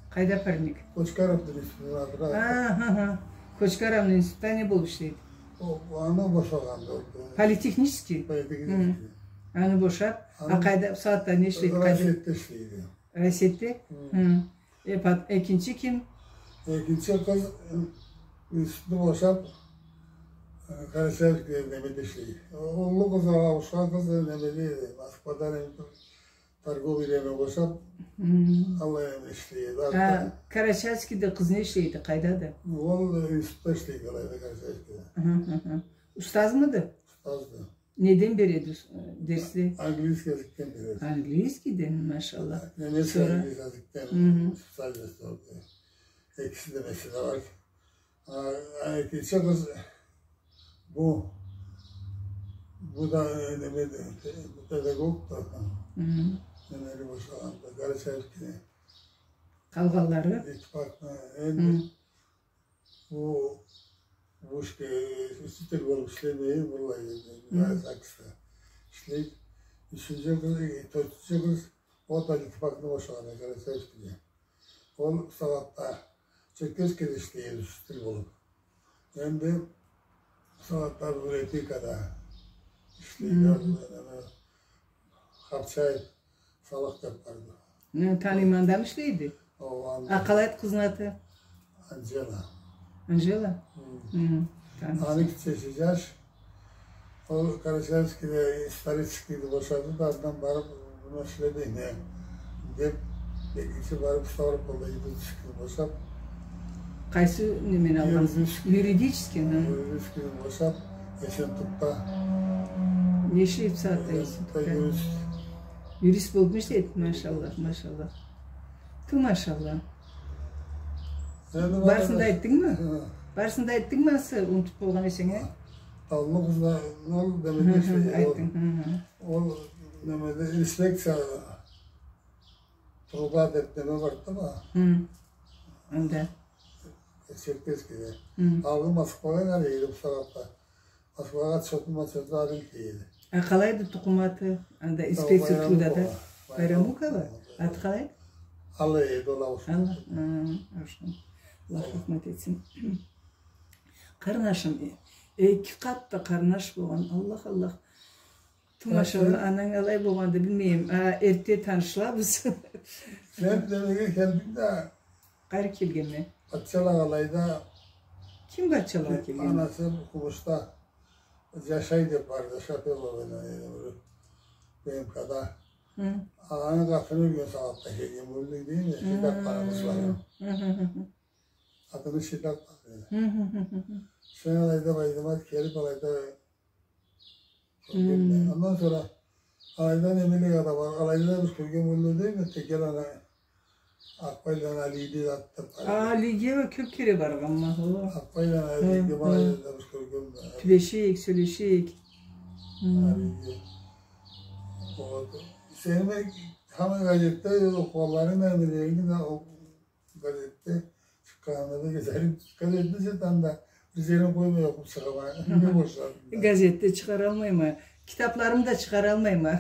Къайда парник? Кочкаровну институту аты. Ха, ха, ха. Кочкаровну институтда не болуб ишлейди? Ол, аны бошагъанды. Политехнический? Политехнический. Хы. Аны бошаб, а къайда, бусагъатда не ишлейди? Къайда? Россетте ишлейди. Россетте? Хы. Хы. Э, пат-, экинчи ким? Экинчи къыз, э, институтну бошаб, э, Карачаевскийде немеде ишлей. Уллу къыз, ауушхан къыз, э, немеде, Москвада неме, торговый неме бошаб, хы, алай неме ишлей. А, Карачаевскийде къыз не ишлейди, къайдады? Ол, э, институтда ишлейди, алайда, Карачаевскийде. Хы, хы, хы. Устазмыды? Устазды. Неден береди, э, дерсли? Английский языкдан береди. Английскийден, машаллах. Немецкий, английский языкдан специальность алды. Экиси да немеси да бар. А, а экинчи къыз бу, бу да, э, неме, педагог да. Немени бошагъанды, Карачаевскийни. Къалгъанлары? Литфакны, энди Бу, бу ишге, э, учитель болуб ишлемей, былай, э, ЗАГСта ишлейди. Ючюнчю къыз, э, тёртюнчю къыз, ол да литфакны бошагъан, Карачаевскийде. Ол бусагъатда Черкесскеде ишлейди, учитель болуб. Энди бусагъатда библиотекада ишлейди. Хапчаев Салах деб барды. Хы, таныйма, анда ишлейди? О, анда. А къалайды къызны аты? Анжела. Анжела? Хы. Хы, таныйма. Аны кичиси джаш. Ол Карачаевскийде историческийди бошады да, андан барыб, муну ишлемейме деб, экинчи барыб Ставрополда юридическийни бошаб. Къайсы немени алгъансыз? Юридический. Юридическийни, хы. Юридическийни бошаб, Эсентукда. Не ишлейди бусагъатда Эсентукда? Юрист. Юрист болуб ишлейди, машаллах, машаллах. Ту, машаллах. Барысын да айтдынгмы? Хы. Барысын да айтдынгмы, ансы унутуб болгъан эсенг, а? Таллы къызла, ол немеде ишлейди, ол. Айтдынг, хы, хы. Ол немеде инспекция труда деб неме барды да. Хы. Анда. Черкесскеде. Хы. Алгъын Москвагъа келеди бусагъатда. Москвагъа отчётну, отчётну алып келеди. А къалайды тукъум аты? Анда инспекция трудада. Байрамукова. Байрамукова? Аты къалай? Алла эди, ол ауушхан. Алла, хы, ауушхан. Аллах рахмат этсин. Къарнашым, э, эки къатда къарнаш болгъан. Аллах, Аллах. Ту, машалла, ананг алай болгъанды, билмейме. А, эртде танышлабыз. Сен немеге келдинг да, Къайры келгенме? Патчалагъа алайда. Ким Патчалагъа келген? Анасы Къумушда. Джашай деб барды, шофёр болгъан эди, бир Б М К-да. Хы. Аны къатыны ёлген сагъатда келген болду, дейме, хы, китаб къарагъызлары. Хы, хы, хы, хы. къатыны шыйдакъ бар эди. Хы, хы, хы, хы, хы. Сен алайда Байдымат келип, алайда кёргенме. Хы. Андан сора алайда немеле да бар, алайда да биз кёрген болур дейме, текел ана Акъбайланы Алийди да атып бар. А, Алийге кёп кере баргъанма, хо. Акъбайланы Алийди, хы, хы, алайда да биз кёргенме. Тюбешейик, сёлешейик. Хы. Алийди. Вот. Сени мен хаман газетде окъугъанларынгы, немелеринги да о газетде чыкъгъанына да кесерим. Газетни сен анда бир жерин къоймай окъуп чыгъама. Хы хы. Юйге бошладым да. Газетде чыгъаралмайма. Китапларымы да чыгъаралмайма.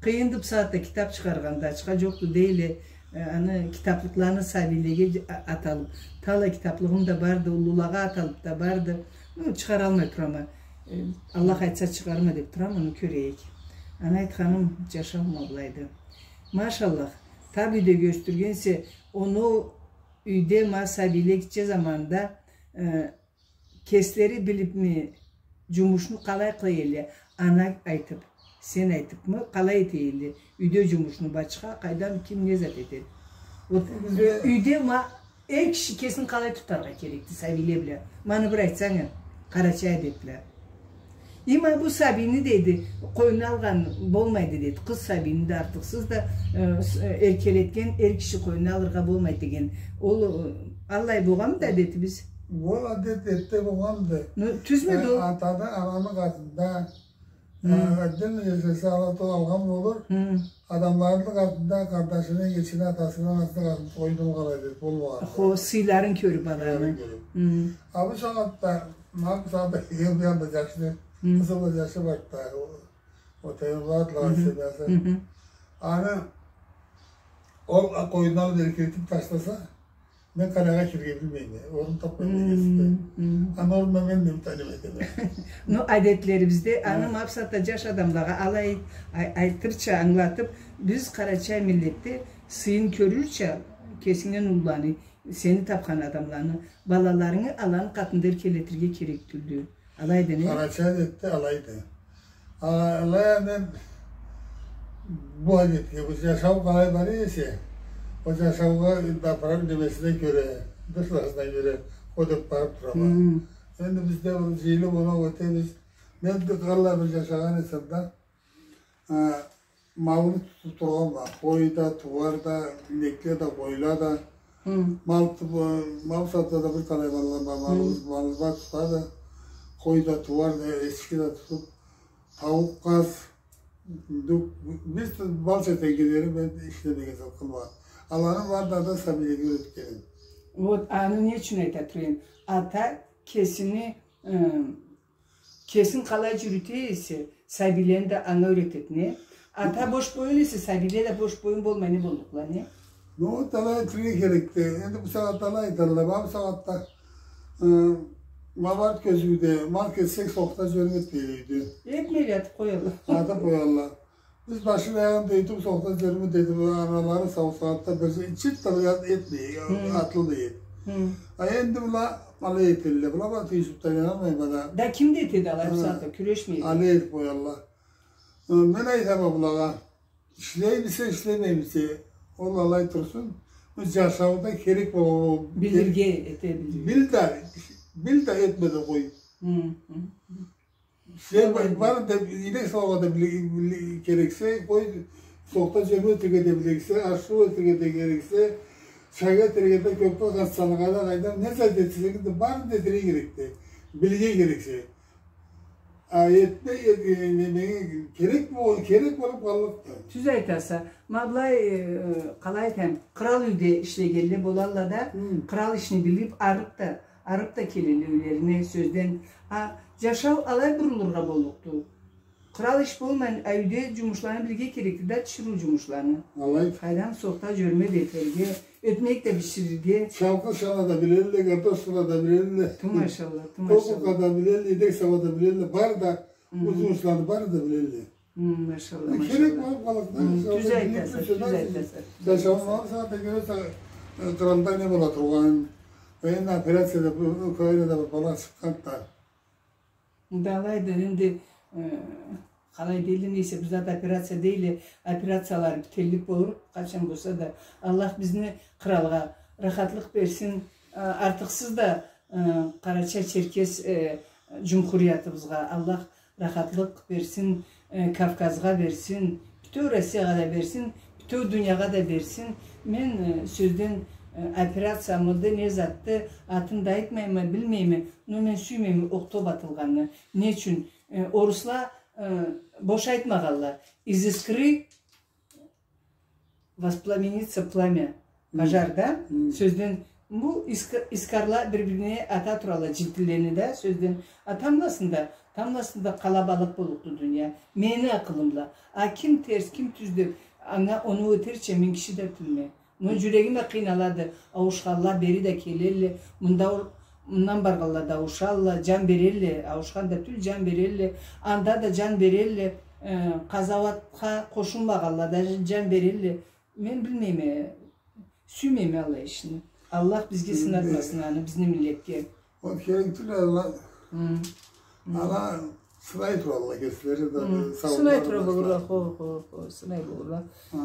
Къыйынды бусагъатда китап чыгъаргъан да. Ачха джокъду дейле. Э, аны китаплыкъланы сабийлеге а-, аталып. Талай китаплыгъым да барды, уллулагъа аталып да барды. Ну, чыгъаралмай турама. Э, Аллах айтса, чыгъарма деп турама, ну, кёрейик. Аны айтханым, джашау ма былайды. Машаллах, таб юйдеги ёсдюргенсе, оноу юйде ма сабийле гитче заманда, э, кеслери билипми, джумушну къалай къыла элле, ана айтып, сен айтыпмы, къалай эте элле, юйде джумушну башха, къайдам, ким не зат этеди? Вот, э, юйде ма Эр киши кесин къалай тутаргъа керекди сабийле бла? Муну бир айтсанг, къарачай адет бла. Има бу сабийни, дейди, къойнуна алгъан болмайды, дейди. Къыз сабийни да артыкъсыз да, э, с-, э, эркелетген эр киши къойнуна алыргъа болмайды деген. Ол, э, аллай болгъанмыды адетибиз? Ол адет эртде болгъанды. Ну, тюзмюдю ол? Э, атаны, ананы къатында Хы. Э, отдельно джашаса, ала ту алгъан болур. Хы. Адамларыны къатында къардашыны, эгечини, атасыны, анасыны къатында къойнуна алгъан адет болмагъан. Хо, сыйларын кёрюп аланы. Сыйларын кёрюп. Хы. А бусагъатда, ма бусагъатда кийген бир анда джашны, хы, къызы бла джашы барды да, о, о Темирбулатла, хы хы, семьясы. Хы хы. Аны ол, а, къойнуна алып эркелетип ташласа, мен къалайгъа кирирге билмейме. Орун тапмайма эгесинде. Хы, хы. Аны орнуна мен да бир тани этеме. Ну, адетлерибизде, хы, аны макъсатда джаш адамлагъа алай ай-, айтырча ангылатып, биз къарачай миллетде сыйын кёрюрча, кесингден уллуланы, сени тапхан адамланы, балаларынгы аланы къатында эркелетирге керек тюлдю. Алайды, не? Къарачай адетде алайды. А, алай а мен бу адетге, бу джашау къалай бара эсе, ол джашаугъа да апарар немесине кёре, душнасына кёре, ол деп барып турама. Хы. Энди биз да бир джыйылып, оноу этебиз. Мен да къаллай бир джашагъан эсем да, а, малны тутуп тургъанма. Къой да, тууар да, инекле да, къойла да. Хы. Мал ту-, мал сатса да бир талай малла-, ма-, хы, малыбыз, малыбыз бар, тутады. Къой да, тууар да, эчки да тутуп, тауукъ, къаз, дук-, биз барча тенгелери мен ишлемеген зат къылмагъан. Аланы барын да сабийлеге юретгенме. Вот, аны не ючюн айта турайым? Ата кесини, ы, Кесин къалай джюрюте эсе, сабийлени да анга юретеди, не? Ата бош боюн эсе, сабийле да бош боюн болмай не боллукъла, не? Ну, вот, алай этирге керекди. Энди бусагъатда алай айталла, ма бусагъатда, ы, ма барды кёзюуде, мал кессек, сохта джёрюрге этмейле юйде. Этмейле, атып къоялла. Атып къоялла. Биз башын-аягъын да ютуп, сохта джёрюрге деди, аналары сау сагъатда бир чырт да бир зат этмей, хы, атылмай эди. Хы. А энди была алай этелле, была, была тюйюшюп да айланмайма да. Да ким да этеди алай бусагъатда, кюрешмейди. Алай этип къоялла. Э, мен айтама булагъа, ишлеймисе, ишлемеймисе, ол алай турсун. Бу джашауда керек болгъан, билирге, эте билирге. Бил да, бил да, этме да къой. Хы, хы, хы. Сен ба-, барын да, инек сауаргъа да биле-, биле-, керексе, къой, сохта джёрме этерге да билирге, аш-суу этерге да керексе, чай этерге да, кёкбат салыргъа да, къайдам, не зат этсенг да, барын да этерге керекди. Билирге керексе. А этме, эт-, э, не, не, керек бо-, керек болуп къаллыкъды. Тюз айтаса. Ма былай, э, къалай айтайым, кърал юйде ишлегенле болалла да, хы, кърал ишни билип, арып да, арып да келелле юйлерине, сёзден. А джашау алай бурулургъа боллукъду. Кърал иш болмай, а юйде джумушланы билирге керекди да, тиширыу джумушланы. Алай. Къайдам, сохта джёрме да этерге, ётмек да биширирге. Чалкъыш чала да билелле, картош чала да билелле. Ту машалла, ту машалла. Къой къуркъа да билелле, инек сауа да билелле, бары да, хы, бу джумушланы бары да билелле. Хы, машалла, машалла. Керек болуп къаллыкъды. Хы, тюз айтаса, тюз айтаса. Джашауну алсанг да кёресе, э, къралда не бола тургъанын. Военный операцияда, бу Украинада бир бала чыкъгъанды да. Да алайды, энди, э, къалай дейле, нейсе, бизде да операция дейле, операциялары бителлик болур, къачан болса да. Аллах бизни къралгъа рахатлыкъ берсин. Э, артыкъсыз да, э, Къарачай-Черкес, э, джумхуриятыбызгъа Аллах рахатлыкъ берсин, э, Кавказгъа берсин, бютеу Россиягъа да берсин, бютеу дуниягъа да берсин. Мен, э, сёзден, э, операциямыды, не затды, атын да айтмайма, билмейме, но мен сюймейме окъ-топ атылгъанны. Не ючюн? Э, орусла, э, бош айтмагъанла. Из искры воспламенится пламя. Пожар да, сёзден, бу иск-, искарла бир-бирине ата турала джилтинлени да, сёзден, а тамбласында, тамбласында къалабалыкъ боллукъду дуния. Мени акъылым бла. А ким терс, ким тюз деб, анга оноу этерча мен киши да тюлме. Но джюрегим а къыйналады, ауушханла бери да келелле, мында ол-, мындан баргъанла да ауушалла, джан берелле, ауушхан да тюл, джан берелле, анда да джан берелле, э, къазауатха къошулмагъанла да джан берелле. Мен билмейме, сюймейме аллай ишни. Аллах бизге сынатмасын аны, бизни миллетге. Ол керек тюл, ала, ала сынай туралла кеслери да, сынай тура болурла, хо, хо, хо, сынай болурла.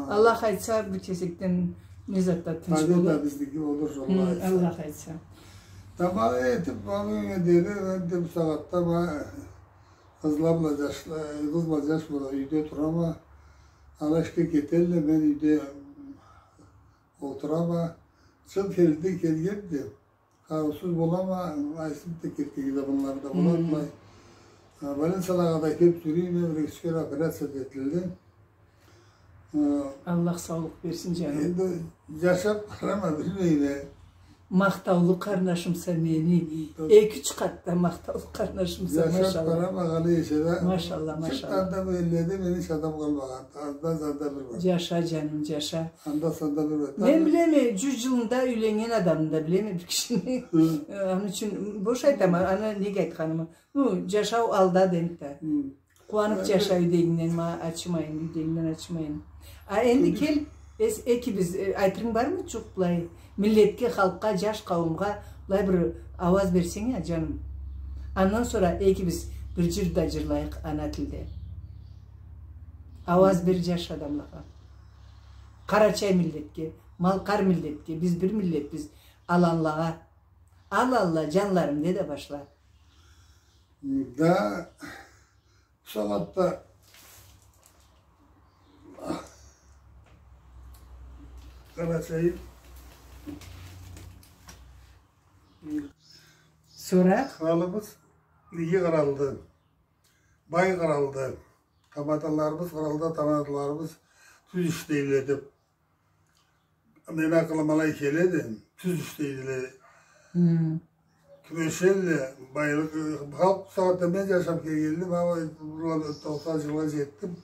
Аллах айтса, бир кесекден не зат да тынч болур. Биздики болур, Аллах айтса. Аллах айтса. Тамагъын этиб, бу сагъатда ма къызла бла джашла, къыз бла джаш бла юйде турама. Ала ишге кетелле, мен юйде олтурама. Чыл келди, келгенди. Къарыусуз болама, айсым да кетген заманлары да болады. Больницалагъа да кёб джюрюйме, бир-эки кере операция да этилди. Аллах саулукъ берсин, джаным. Энди джашаб барама, билмейме. Махтаулу къарнашымса мени. Эки-юч къатда махтаулу къарнашымса, машалла. Джашаб барама, къалай эсе да. Машалла, машалла. Чыртдан да бу элледе мени иш адам къалмагъан. Анда-санда бир бар. Джаша, джаным, джаша. Анда-санда бир бар. Мен билеме, джюз джылында юйленнген адамны да билеме бир кишини. Э, аны ючюн бош айтама, аны неге айтханымы. Ну, джашау алда, дейме да. Къууаныб джаша, юйдегингден ма ачымайын, юйдегингден ачымайын. А энди кел, эс-, экибиз, э, айтырынг бармы, джукъ, былай, миллетге, халкъгъа, джаш къауумгъа былай бир ауаз берсенг а, джаным. Андан сора экибиз бир джыр да джырлайыкъ ана тилде. Ауаз бер джаш адамлагъа. Къарачай миллетге, малкъар миллетге, биз бир миллетбиз, аланлагъа. Аланла, джанларым, де да башла. Да, бусагъатда Къарачай. Сора? Къралыбыз иги къралды, бай къралды. Тамадаларыбыз къралды, тамадаларыбыз тюз ишлейле деб. Мени акъылыма алай келеди, тюз ишлейле. Кюрешелле, байлыкъ, халкъ бусагъатда мен джашаб келгенли, ма, токъсан джылгъа джетдим.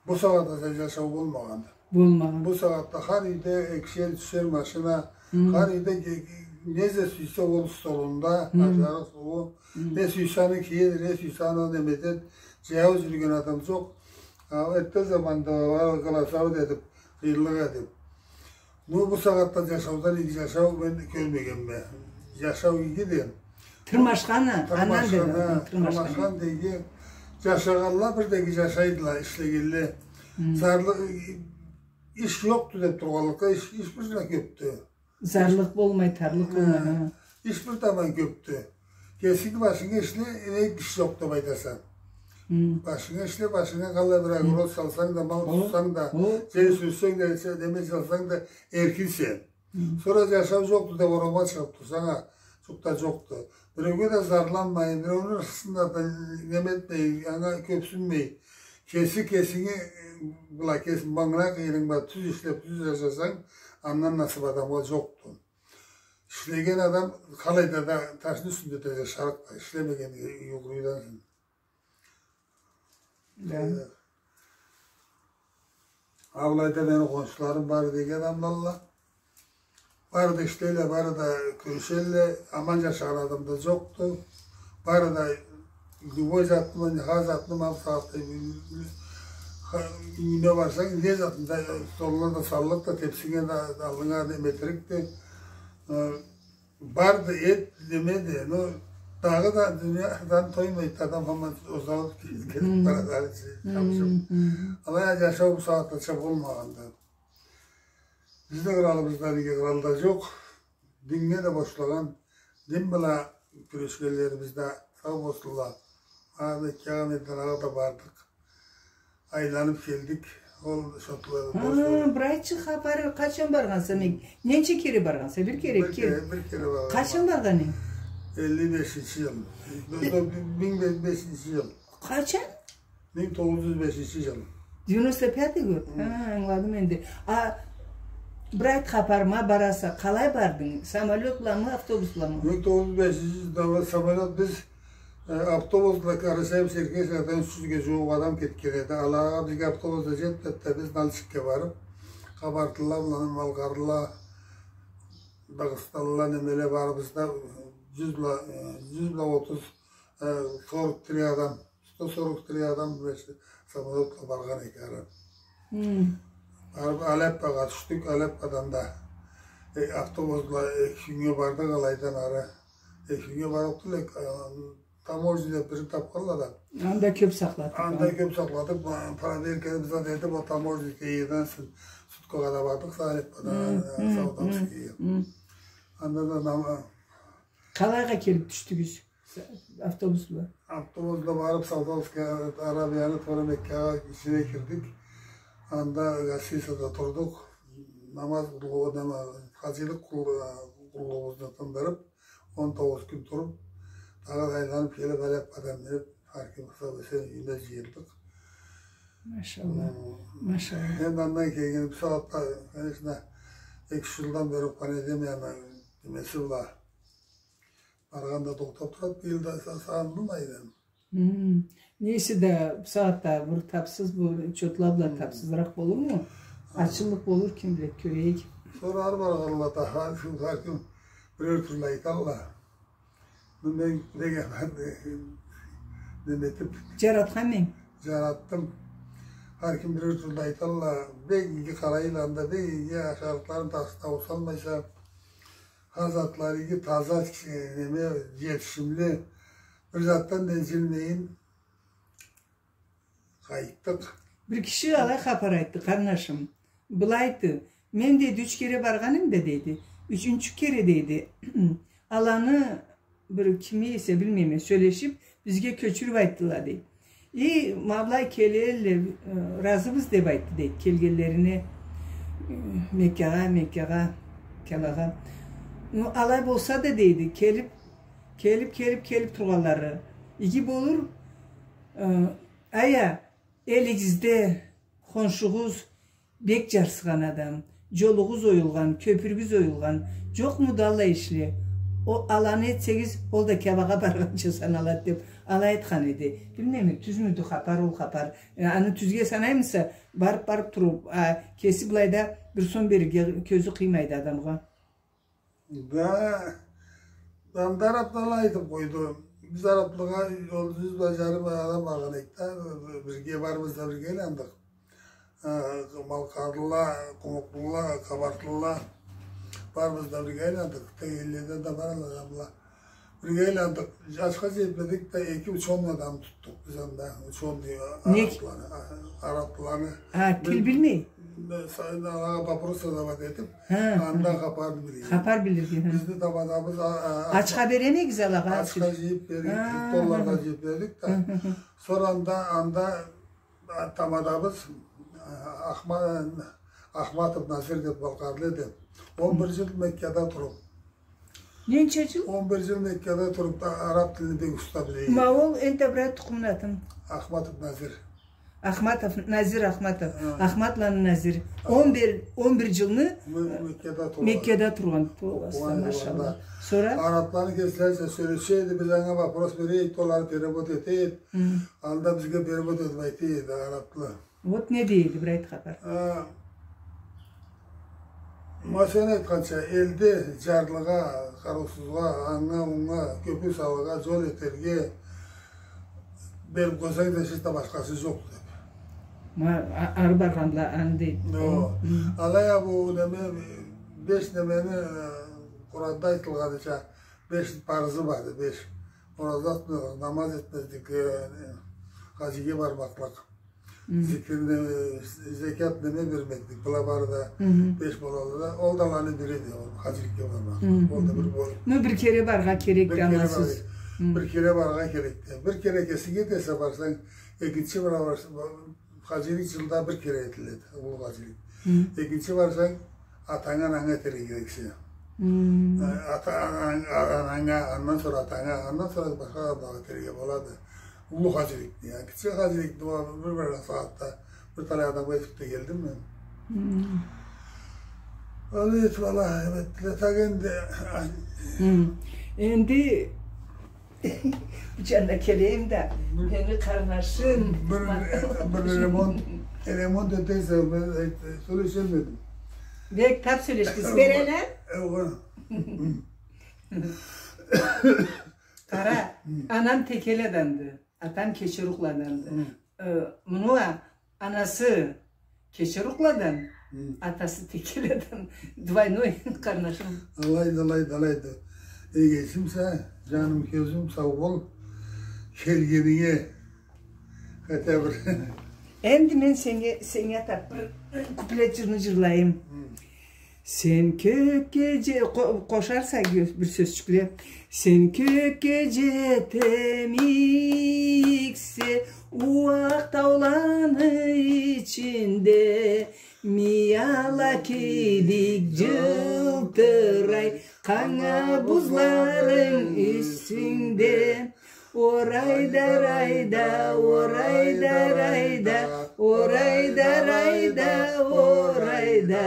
Бусагъатда да джашау болмагъанды. Болмагъан. Бусагъатда хар юйде экишер, ючюшер машина, хар юйде ке-, ке-, не зат сюйсе ол столунда, ашарыкъ, сууу, не сюйсе аны киеди, не сюйсе аны неме этеди, джаяу джюрюген адам джокъ. А, эртде заманда, а, голосовать этиб, къыйынлыкъ эди. Ну, бусагъатда джашаудан иги джашау мен кёрмегенме. Джашау игиди. Тырмашханы, андан да тырмашхан. Тырмашхан да иги. Джашагъанла бир да иги джашайдыла, ишлегенле. Зарлыкъ, иш джокъду деб тургъанлыкъгъа, иш, иш бир да кёбдю. Зарлыкъ болмай, тарлыкъ болмай, ха. Иш бир таман кёбдю. Кесинги башынга ишле, не иш джокъ деб айтаса. Башынга ишле, башынга къаллай бир огород салсанг да, мал тутсанг да, джер сюрсенг да, неме салсанг да, эркинсе. Сора джашау джокъду деб орамгъа чыгъыб турсанг а, джукъ да джокъду. Биреуге да зарланмайын, биреуню ырысхысына да неме этмейин, анга кёбсюнмейин. Кеси кесинги, э, бла кес-, мангылай къыйынынг бла тюз ишлеб, тюз джашасанг, андан насыб адамгъа джокъду. Ишлеген адам къалайда да ташны юсюнде да джашарыкъды, ишлемеген югуруудан. Да. Э, а былайда мени къоншуларым бары да иги адамлалла. Бары да ишлейле, бары да кюрешелле, аман джашагъан адам да джокъду. Бары да любой затны, не хар затны, ма бусагъатда, ха, юйюне барсанг, не затны да, столуна да саллыкъды, тепсинге да, аллынга да неме этерикди. Э, барды, эт, немеди, ну, дагъыда дуниядан тоймайды адам, аман озалыб кетип барады, алай а джашау бусагъатлача болмагъанды. Бизни къралыбыздан иги кърал да джокъ. Диннге да бошлагъан, дин бла кюрешгенлерибиз да сау болсунла. Ары Меккагъа, Мединагъа да бардыкъ. Айланып келдик. Ол шотлары... Ха, бир айтчы хапары, къачан баргъанса, Мек-, ненча кере баргъанса? Бир кере, бир кере, бир кере баргъанма. Къачан баргъан эдинг? Элли бешинчи джыл. Бир, бир, бир, бешинчи джыл. Къачан? Бир тогъуз джюз бешинчи джыл. Девяносто пятый год? Хы. Ха, ангыладым энди. А, бир айт хапарыма, бараса, къалай бардынг? Самолёт бламы, автобус бламы? Бир тогъуз джюз бешинчи джылда самолёт, биз, э, автобус бла Карачаево-Черкесиядан юч джюзге джууукъ адам кетген эди. Алагъа бизге автобус да джетмеди да, биз Нальчикге барып, къабартылыла бла, малкъарлыла, дагъыстанлыла, немеле барыбыз да, джюз бла, э, джюз бла отуз, э, сорок три адам, сто сорок три адам бла самолётла баргъан эдик ары. Хы. Барып Алеппогъа тюшдюк, Алепподан да, э, автобус бла эки кюннге бардыкъ, алайдан ары. Эки кюннге барыкъ тюл эдик, э, таможня деб бирин тапханла да. Анда кёб сакъладыкъ. Анда кёб сакъладыкъ, ба-, проверканы бизге да этиб, ол таможня кенгирден сутка къадаб бардыкъ, Алепподан, э, Саудовскийге. Хы. Анда да нам-, Къалайгъа келиб тюшдюгюз? Автобус бла. Автобус бла барып, Саудовская Аравияны, тора Меккагъа ичине кирдик. Анда гостиницада турдукъ. Намаз къуллугъу, неме, хаджилыкъ къуллу-, къуллугъубузну тындырып, он тогъуз кюн туруп, дагъыда айланып келип, Алепподан минип, хар ким сау-эсен юйюне джыйылдыкъ. Машалла. Хы. Машалла. Энди андан кийин бу сагъатда, конечно, эки-юч джылдан бери пандемияны немеси бла баргъан да тохтаб турады, быйыл да са-, сагъындым айдан. Хы. Нейсе да, бу сагъатда бир тапсыз, бу чотла бла тапсызыракъ болурму? Ачыллыкъ болур, ким биледи, кёрейик. Сора ары баргъанлада, хар ким, хар ким бирер тюрлю айталла. Мен, мен, неге, мен, неме этип, джаратханмы? Джаратдым. Хар ким бирер тюрлю айталла, бек иги къарайла анда, бек иги ашарыкъларын тас-, таусалмайса, хар затлары иги, таза, неме, джетишимли, бир затдан да энжилмейин къайтдыкъ. Бир киши алай хапар айтды, къарнашым. Былай айтды, мен, дейди, юч кере баргъан эдим да, дейди. Ючюнчю кере, дейди, аланы бир кими эсе, билмейме, сёлешип, бизге кёчюрюп айтдыла, дейди. И ма былай келелле, э, разыбыз деп айтды, дейди, келгенлерине, э, Меккагъа, Меккагъа, Каабагъа. Ну, алай болса да, дейди, келип, келип, келип, келип тургъанлары иги болур, э, ая, элигизде хоншугъуз бек джарсыгъан адам, джолугъуз оюлгъан, кёпюрюгюз оюлгъан, джокъмуду аллай ишле? Ол, аланы этсегиз, ол да Каабагъа баргъанча саналады, деп, алай айтхан эди. Билмейме, тюзмюдю хапар, ол хапар. Э, аны тюзге санаймыса, барып, барып туруп, а, кеси былайда бир сом берирге кёзю къыймайды адамгъа. Да, анда араплыла айтып къойду. Биз араплыгъа ол джюз бла джарым адам баргъан эдик да, бирге, барыбыз да бирге айландыкъ. Э, малкъарлыла, къумукълула, къабартлыла, барыбыз да бирге айландыкъ. Тегелледен да баралла, джамла. Бирге айландыкъ. Ачха джип эдик да, эки учёный адам тутдукъ биз анда. Учёный арапланы, а, арапланы. А, тил билмей? Мен, мен, сен алагъа вопрос задавать этип, ха, андан хапар билирге. Хапар билирге, ха. Бизни тамадабыз, а, а, ачха беремегиз алагъа? Ачха джыйып бердик, доллар да джыйып бердик да. Хы, хы, хы. Сора анда, анда тамадабыз, а, Ахма-, Ахматов Назир деп балкъарлы эди. Он бир джыл Меккада туруп. Ненча джыл? Он бир джыл Меккада туруп да, араб тилни бек уста биле эди. Ма ол энтда бир тукъумну атын. Ахматов Назир. Ахматов, Назир Ахматов. Ха. Ахматланы Назир. Ха. Он бир, он бир джылны Ме-, Меккада тургъан. Меккада тургъан. Окъугъан джылларында. Машалла. Сора? Арабланы кеслерича сёлеше эди, биз анга вопрос бере эдик, ол ары перевод эте эди. Хы. Анда бизге перевод этип айта эди, араблы. Вот не дейди, бир айт хапар. А, ма сен айтханча, элде джарлыгъа, къарыусузгъа, анга-мунга кёпюр салыргъа, джол этерге берип къойсанг да, эшикде башхасы джокъду деп. Ма, а-, ары баргъанла аны дейди. О. Хы. Алай а бу неме, беш немени, э, Къуранда айтылгъаныча, беш парызы барды, беш. Ораза тутмазлыкъ, намаз этмезлик, э, хаджиге бармакълыкъ. Зикирни, зекят, неме бермеклик, была бары да беш болалла да, ол да аланы бириди, ол хаджиликге бармакъ. Ол да бир бол-, Ну, бир кере баргъа керекди, анасыз. Бир кере баргъа керекди. Бир кере кесинг этесе барсанг, экинчи бир барса, хаджилик джылда бир кере этиледи, уллу хаджилик. Экинчи барсанг, атанга, ананга этерге керексе. Э, ата-, ананга, ананга, андан сора атанга, андан сора башха адамлагъа этерге болады. Уллу хаджиликни, я, кичи хаджиликни, ол бир-бир сагъатда бир талай адамгъа этиб да келдим мен. Ол эт, валлахи, эт, так энди. Энди бу джанына келейим да, мени къарнашым. Бир, бир ремонт, ремонт этесе, мен, э, сёлешалмадым. Бек тап сёлешдинг, сиз береле. Э, огъа. Къара, анам текеледенди, атам кечерукъладанды. Э, муну а анасы кечерукъладан, атасы текеледен. Двойной къарнашым. Алайды, алайды, алайды. Эгечимсе, джаным, кёзюм, сау бол. Келгенинге, хотя бир. Энди мен сеннге, сеннге атаб бир куплет джырны джырлайым. Сен кёкге дже-, къо-, къошарса гё-, бир сёзчюкле. Сен кёкге джетемиксе, уакъ тауланы ичинде, мияла кибик джылтырай къанга бузларынг юсюнгде. Орайда, райда, орайда, райда, орайда, райда, орайда.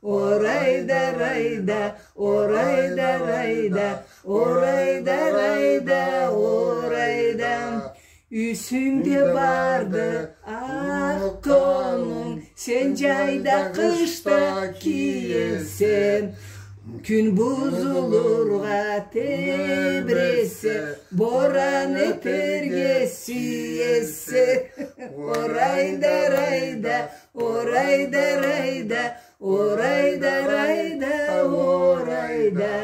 Орайда, райда, орайда, райда, орайда, райда, орайда. Юсюнгде барды акъ къонунг, сен джайда, къышда киесе, кюн бузулургъа тебресе, боран этерге сюесе. Орайда, райда, орайда, райда, орайда, райда, орайда.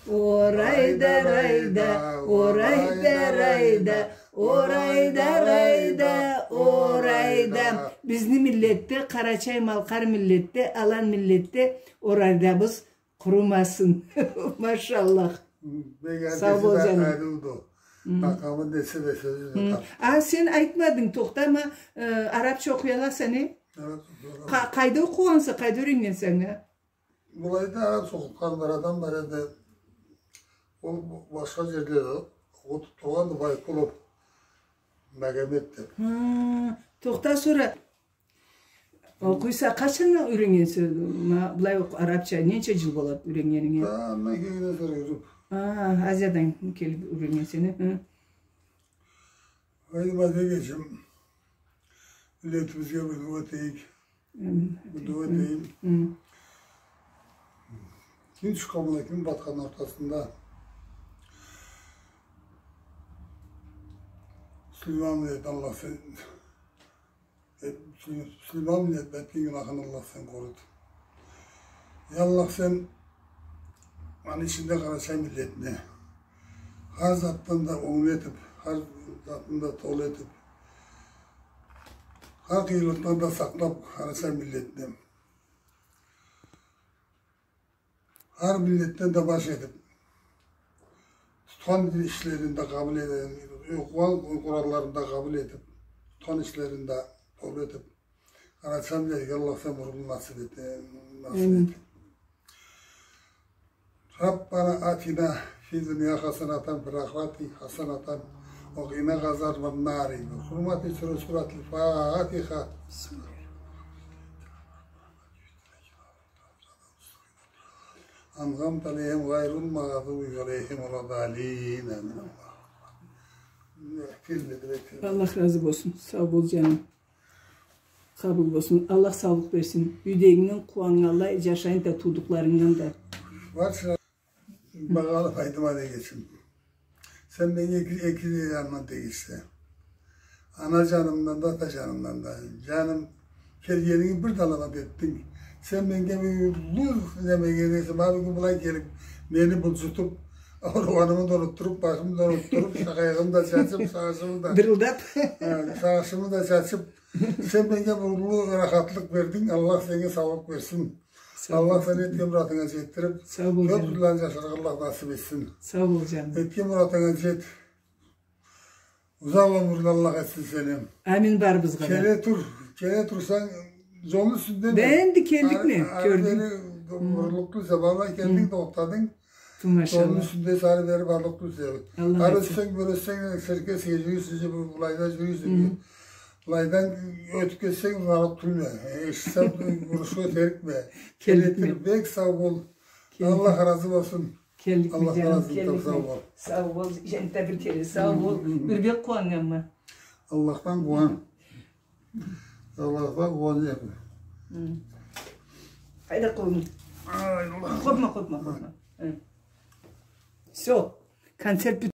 Орайда, райда, орайда, райда, орайда, райда, орайда. Бизни миллетде, къарачай-малкъар миллетде, алан миллетде орайдабыз къурумасын. Машаллах. Сау бол, джаным. Макъамы десе да сёзю да тап. А, сен айтмадынг, тохта, ма, э, арабча окъуй аласа, не? Арабча окъуй алама. Къа-, къайда окъугъанса, къайда юреннгенсе, а? Былайда арабча окъутхан бир адам бар эди. Ол башха джерде окъутуб тургъанды, Байкулов Магомет деб. Хы, тохта, сора окъуйса, къачан юреннгенсе, ма, былай окъ-, арабча, ненча джыл болады юреннгенинге? Да, андан келгенден сора юрюб. А, Азиядан келиб юреннгенсе, хы. Хайди, Мадек эжим, миллетибизге бир дуа этейик. Амин. Бир дуа этейик. Амин. Кюн тюшген бла кюн батханны ортасында Сулейман миллетин Аллах сен, э, Сулейман миллетин этген гюнахын Аллах сен къоруду. Я Аллах, сен аны ичинде къарачай миллетни хар затдан да онглу этиб, хар затдан да толу этиб, хар къыйынлыкъдан да сакълаб, къарачай миллетни хар миллетден да баш этиб, тутхан ишлерин да къабыл этиб, окъугъан Къуранларын да къабыл этиб, тутхан ишлерин да толу этиб, Къарачай миллетге Аллах сен мурунну насыб эт, э, насыб эт. Амин. ربنا آتنا في الدنيا حسنة وفي الآخرة حسنة وقنا عذاب النار. بحرمة سورة، سورة الفاتحة. أنعمت عليهم غير المغضوب عليهم ولا الضالين. آمين. Аллах разы болсун. Сау бол, джаным. Къабыл болсун. Аллах саулукъ берсин. Юйдегингден къууаннганлай джашайын да, туудукъларынгдан да. Барча багъалы айтама дегенчим. Сен меннге эки, эки джанымдан тегишсе. Ана джанымдан да, ата джанымдан да. Джаным, келгенинги бир да аламат этдинг. Сен меннге бир уллу неме этгенсе, ма бюгюн былай келиб, мени былжытыб, ауругъанымы да унутдуруб, башымы да унутдуруб, къайгъымы да чачыб, сагъышымы да. Дырылдаб. Хы, сагъышымы да чачыб, Сен меннге бир уллу рахатлыкъ бердинг, Аллах сеннге саулукъ берсин. Сау бол. Аллах сени этген муратынга джетдирип, сау бол, кёп джаным. Джылланы джашаргъа Аллах насып этсин. Сау бол, джаным. Этген муратынга джет. Узакъ ёмюрлю Аллах этсин сени. Амин, барыбызгъа да. Келе тур, келе турсанг, джолну юсюнде. Мен энди келдикме, ары, ары кёрдюм. Бери бурлукъ тюлсе, былай келдинг, тохтадынг. Ту, машалла. Джолну юсюнде сары бери барлыкъ тюлсе. Аллах айтсын. Ары ётсенг, бери ётсенг, серке, сен джюрюйсе, былайда джюрюйсе. Былайдан ётюп кетсенг, узакъ тюлме. Э, эшитсем, урушха теркме. Келдикме. Келе тур, бек сау бол. Келдикме. Аллах разы болсун. Келдикме, джаным. Аллах разы болсун, сау бол. Сау бол, джаннетде бир кере сау бол. Бир бек къууаннганма. Аллахдан къууан. Аллахдан къууанайыкъ. Хайда, къолунгу. Ай, Аллах. Къоркъма, къоркъма, къоркъма. Всё, концерт бит-